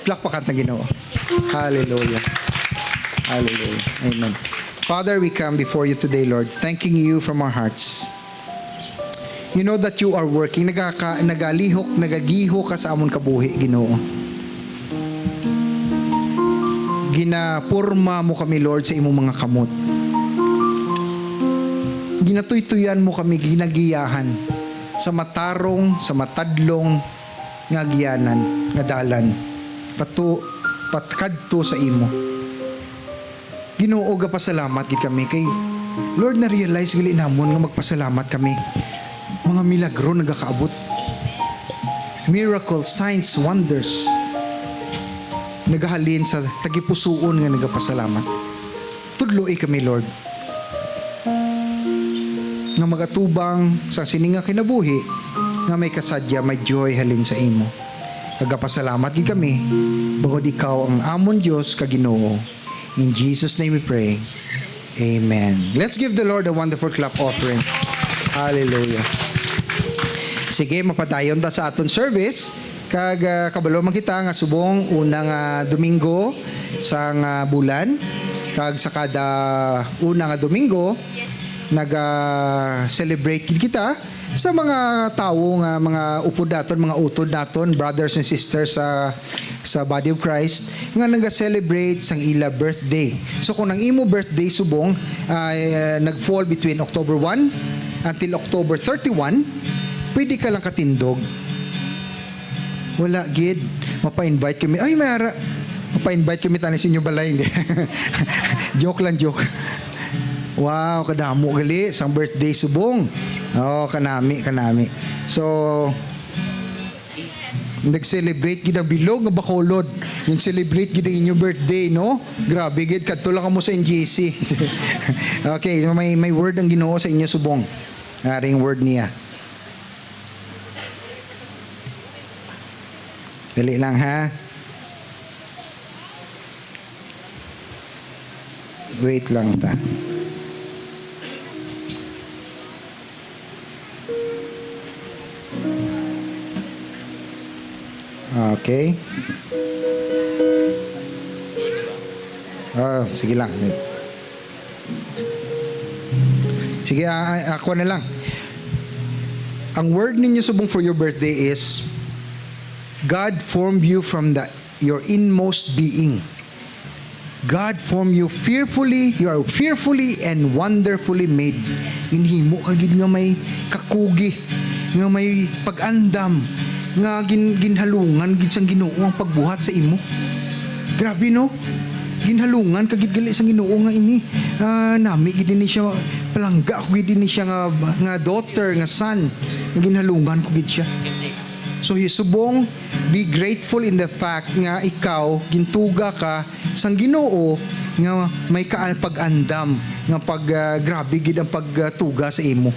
Plakpakan ta Ginoo. Hallelujah. Hallelujah. Amen. Father, we come before you today, Lord, thanking you from our hearts. You know that you are working. Nagaka-, nagalihok, nagagiho ka sa amon kabuhi, Ginoo. Ginaporma mo kami, Lord, sa imong mga kamot. Ginatuytuyan mo kami, ginagiyahan sa matarong, sa matadlong nga agianan, nga dalan, patu-, patkadto sa imo. Ginoo, gapasalamat gid kami kay, Lord, na-realize gali namon nga magpasalamat kami. Mga milagro nagakaabot. Miracles, signs, wonders nagahalin sa tagipusoon nga nagapasalamat. Tudloi kami, Lord, nga magatubang sa sini nga kinabuhi nga may kasadya, may joy halin sa imo. Nagapasalamat gid kami, bangod ikaw ang amon Dios kag Ginoo. In Jesus' name we pray. Amen. Let's give the Lord a wonderful clap offering. Hallelujah. Sige, mapadayon ta sa aton service. Kag, ah, kabalo man kita nga subong una nga Domingo sang, ah, bulan. Kag sa kada una nga Domingo, naga-celebrate gid kita sa mga tawo nga mga upod naton, mga utod naton, brothers and sisters sa, sa Body of Christ, nga naga-celebrate sang ila birthday. So, kung ang imo birthday subong, ah, nag-fall between October one until October thirty-one, pwede ka lang katindog. Wala gid. Mapa-invite kami. Ay, may ara. Mapa-invite kami tani sa inyo balay. Hindi. Joke lang, joke. Wow, kadamo gali sang birthday subong. Oh, kanami, kanami. So, nag-celebrate gid ang bilog nga Bacolod. Yung celebrate gid ang inyong birthday, no? Grabe gid, kadto lang kamo sa N G C. Okay, so may, may word ang Ginoo sa inyo subong. Aring word niya. Dali lang, ha? Wait lang ta. Okay. Ah, sige lang. Sige, ah, ah, ako na lang. Ang word ninyo subong for your birthday is, "God formed you from the, your inmost being." God formed you fearfully, you are fearfully and wonderfully made. Ginhimo ka gid nga may kakugi, nga may pag-andam, nga gin-, ginhalungan gid sang Ginoo ang pagbuhat sa imo. Grabe, no? Ginhalungan ka gid gali sang Ginoo nga ini, ah, nami gid ini siya, palangga ko gid ini siya nga, nga daughter, nga son, nga ginhalungan ko gid siya. So, subong, be grateful in the fact nga ikaw gintuga ka sang Ginoo nga may ka-, pag-andam, nga pag, ah, grabe gid ang pagtuga sa imo.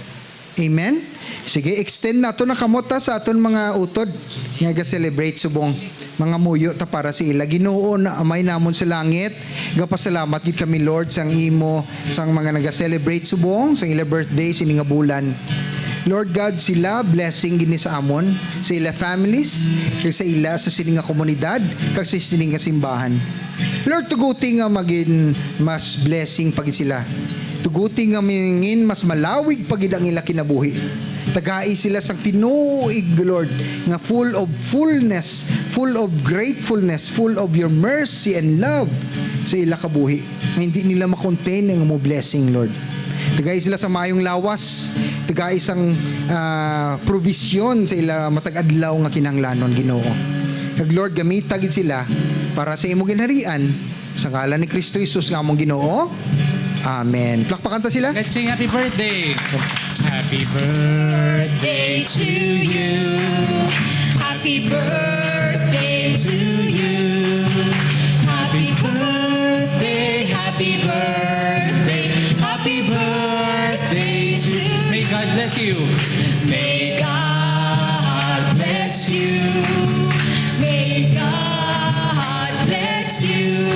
Amen? Sige, extend nato na kamot ta sa aton mga utod nga ga-celebrate subong. Mangamuyo ta para sa ila. Ginoo, na Amay namon sa langit, gapasalamat gid kami, Lord, sang imo, sang mga naga-celebrate subong sang ila birthday sini nga bulan. Lord God, sila blessing gid ni sa amon, sa ila families, kag sa ila sa sini nga komunidad, kag sa sini nga simbahan. Lord, tuguti nga magin mas blessing pa gid sila. Tuguti nga mangin mas malawig pa gid ang ila kinabuhi. Tagai sila sang tinuig, Lord, nga full of fullness, full of gratefulness, full of your mercy and love sa ila kabuhi, nga hindi nila ma-contain ang imo blessing, Lord. Tagai sila sa maayong lawas, tagai sang, ah, provision sa ila matag adlaw nga kinahanglanon, Ginoo. Kag Lord, gamita gid sila para sa imo ginharian, sa ngalan ni Kristo Jesus nga among Ginoo. Amen. Plakpakan ta sila. Let's sing Happy Birthday. Happy birthday to you. Happy birthday to you. Happy birthday, happy birthday, happy birthday to you. May God bless you. May God bless you. May God bless you.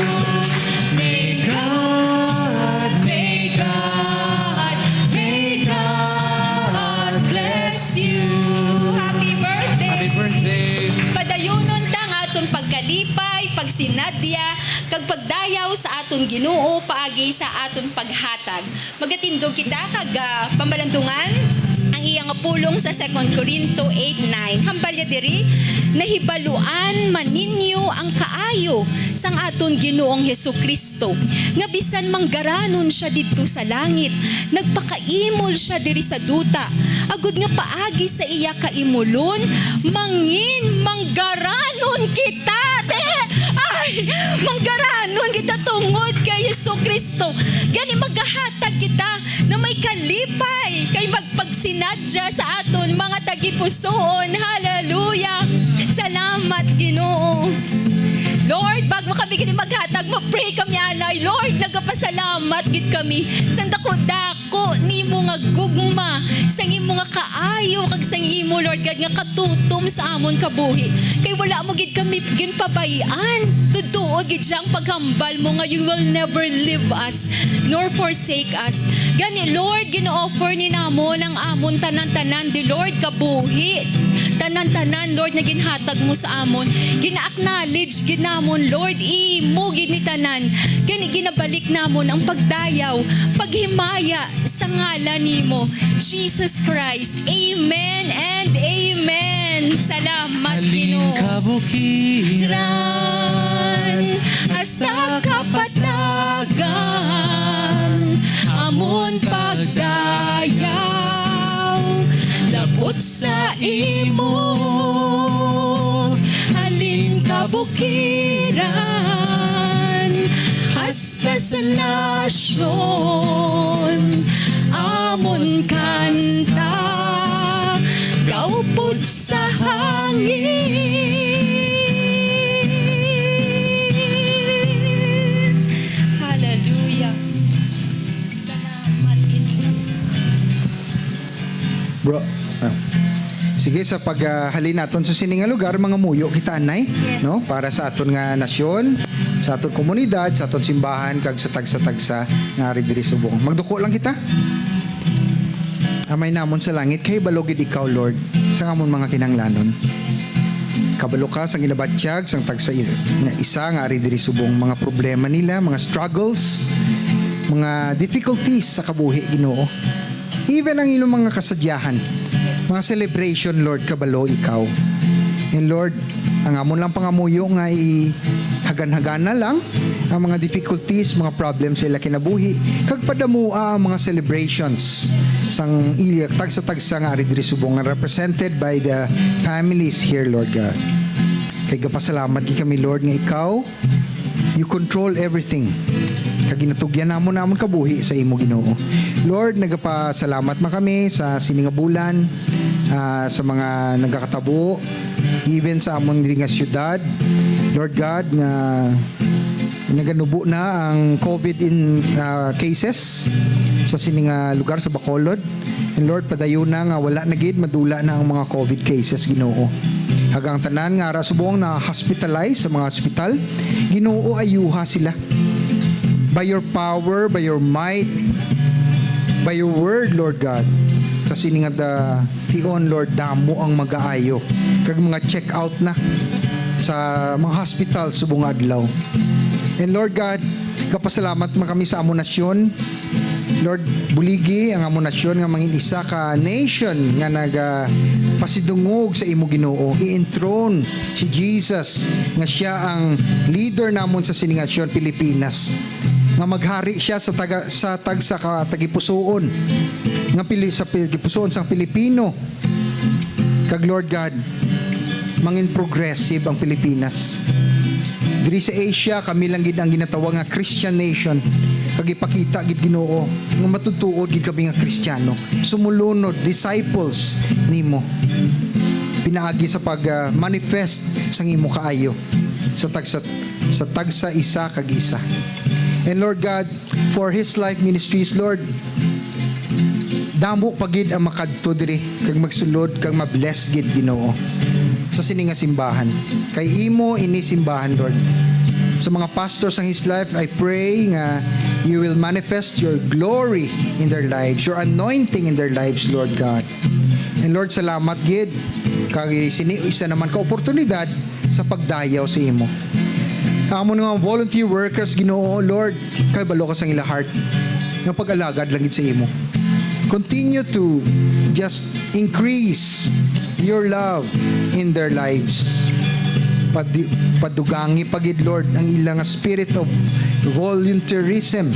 May God, may God, may God bless you. Happy birthday! Happy birthday! Padayunon ta nga aton pagkalipay, pagsinadya, kag pagdayaw sa aton Ginoo paagi sa aton paghatag. Magatindog kita kag, ah, pamalandungan ang Iya nga pulong sa Second Corinto eight nine, hambal niya diri, "Nahibaluan man ninyo ang kaayo sang aton Ginoong Jesu-Cristo, nga bisan manggaranon sia didto sa langit, nagpakaimol sia diri sa duta, agud nga paagi sa iya kaimulon, mangin manggaranon kita." Te, ay, manggaranon kita tungod kay Jesu-Cristo. Gani, magahatag kita na may kalipay kay mag pagsinadya sa aton mga tagipusoon. Hallelujah! Salamat, Ginoo. Lord, bago kami gani maghatag, ma-pray kami anay. Lord, nagapasalamat gid kami sa dako-dako nimo nga gugma, sa imo nga kaayo, kag sa imo, Lord God, nga katutom sa amon kabuhi. Kay wala mo gid kami ginpabay-an. Tuod gid siya ang paghambal mo nga you will never leave us nor forsake us. Gani, Lord, gina-offer ni namon ang amon tanan-tanan, di Lord, kabuhi. Tanan-tanan, Lord, na ginhatag mo sa amon. Gina-acknowledge gid namon, Lord, imo gid ni tanan. Gani, ginabalik namon ang pagdayaw, paghimaya sa ngalan nimo, Jesus Christ. Amen and amen. Salamat, Ginoo. Kabukiran hasta kapatagan, amon pagdayaw, lapot sa imo. Halin kabukiran hasta sa nasyon, amon kanta kaupod sa hangin. Hallelujah. Salamat, Ginoo. Bro, ah, sige, sa paghalin naton sa sini nga lugar, mangamuyo kita, anay, Yes. no? Para sa aton nga nasyon, sa aton komunidad, sa aton simbahan, kag sa tagsa-tagsa nga ari diri subong. Magduko lang kita. Amay namon sa langit, kahibalo gid ikaw, Lord, sa amon mga kinahanglanon. Kabalo ka sang ginabatyag sang tagsa i-, nga isa nga ari diri subong, mga problema nila, mga struggles, mga difficulties sa kabuhi, Ginoo. Even ang ilang mga kasadyahan, mga celebration, Lord, kabalo ikaw. And Lord, ang amon lang pangamuyo nga ihagan-hagana lang ang mga difficulties, mga problems sa ila kinabuhi, kag padamua ang mga celebrations sang iya tagsa-tagsa nga ari diri subong, nga represented by the families here, Lord God. Kay gapasalamat gid kami, Lord, nga ikaw, you control everything. Kag ginatugyan namon, namon kabuhi sa imo, Ginoo. Lord, nagapasalamat man kami sa sini nga bulan, ah, sa mga nagakatabo, even sa amon diri nga syudad, Lord God, nga naganubo na ang COVID in, ah, cases sa sini nga lugar sa Bacolod. And Lord, padayon na nga wala na gid madula na ang mga COVID cases, Ginoo. Kag ang tanan nga ara subong na hospitalize sa mga hospital, Ginoo, ayuha sila. By your power, by your might, by your word, Lord God. Sa sini nga da-, tion, Lord, damo ang magaayo kag mga check out na sa mga hospital subong nga adlaw. And Lord God, kapasalamat man kami sa amon nasyon. Lord, buligi ang amon nasyon nga mangin isa ka nation nga nagapasidungog sa imo, Ginoo. I-enthrone si Jesus nga siya ang leader namon sa sini nga nasyon, Pilipinas. Nga maghari siya sa taga-, sa tagsa ka tagipusoon, nga pili-, sa tagipusoon sang Pilipino. Kag Lord God, mangin progressive ang Pilipinas. Diri sa Asia, kami lang gid ang ginatawag nga Christian nation. Kag ipakita gid, Ginoo, nga matutuod gid kami nga Kristiyano, sumulunod, disciples nimo. Pinaagi sa pag, ah, manifest sang imo kaayo sa tagsa, sa tagsa isa kag isa. And Lord God, for His Life Ministries, Lord, damo pa gid ang makadto diri kag magsulod kag ma-bless gid, Ginoo, sa sini nga simbahan. Kay imo ini simbahan, Lord. Sa mga pastors sang His Life, I pray nga you will manifest your glory in their lives, your anointing in their lives, Lord God. And Lord, salamat gid kay sini isa naman ka oportunidad sa pagdayaw sa imo. Ang amon nga volunteer workers, Ginoo, Lord, kay balo ka sang ila heart nga pag-alagad lang gid sa imo. Continue to just increase your love in their lives. Padi-, padugangi pa gid, Lord, ang ilang spirit of volunteerism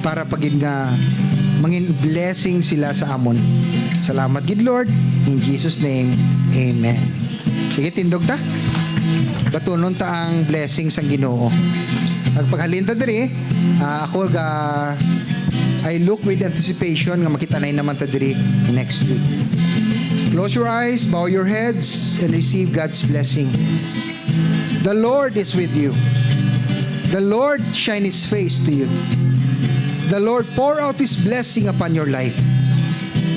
para pa gid nga mangin blessing sila sa amon. Salamat gid, Lord. In Jesus' name, amen. Sige, tindog ta. Batunon ta ang blessing sang Ginoo. Ag paghalin ta diri, ah, ako ga, I look with anticipation nga makita na naman ta diri next week. Close your eyes, bow your heads, and receive God's blessing. The Lord is with you. The Lord shine His face to you. The Lord pour out His blessing upon your life,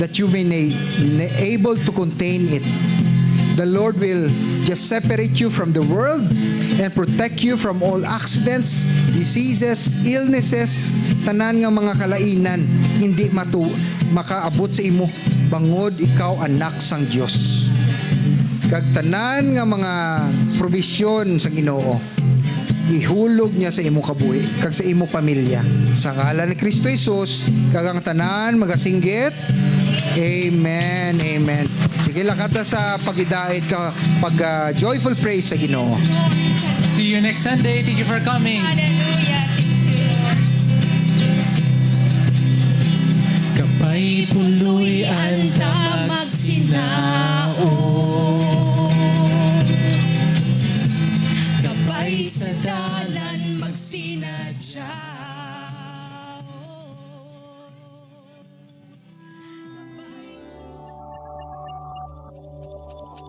that you may na, na able to contain it. The Lord will just separate you from the world and protect you from all accidents, diseases, illnesses, tanan nga mga kalainan, hindi matu-, makaabot sa imo, bangod ikaw anak sang Dios. Kag tanan nga mga probisyon sang Ginoo, ihulog niya sa imo kabuhi kag sa imo pamilya. Sa ngalan ni Cristo Jesus, kag ang tanan magasinggit, amen, amen. Sige, lakat ta sa pagidait ka, pag, ah, joyful praise sa Ginoo. See you next Sunday. Thank you for coming. Hallelujah. Thank you, Lord. Kabay puloy-an ta magsinaon. Kabay sa dalan magsinadya.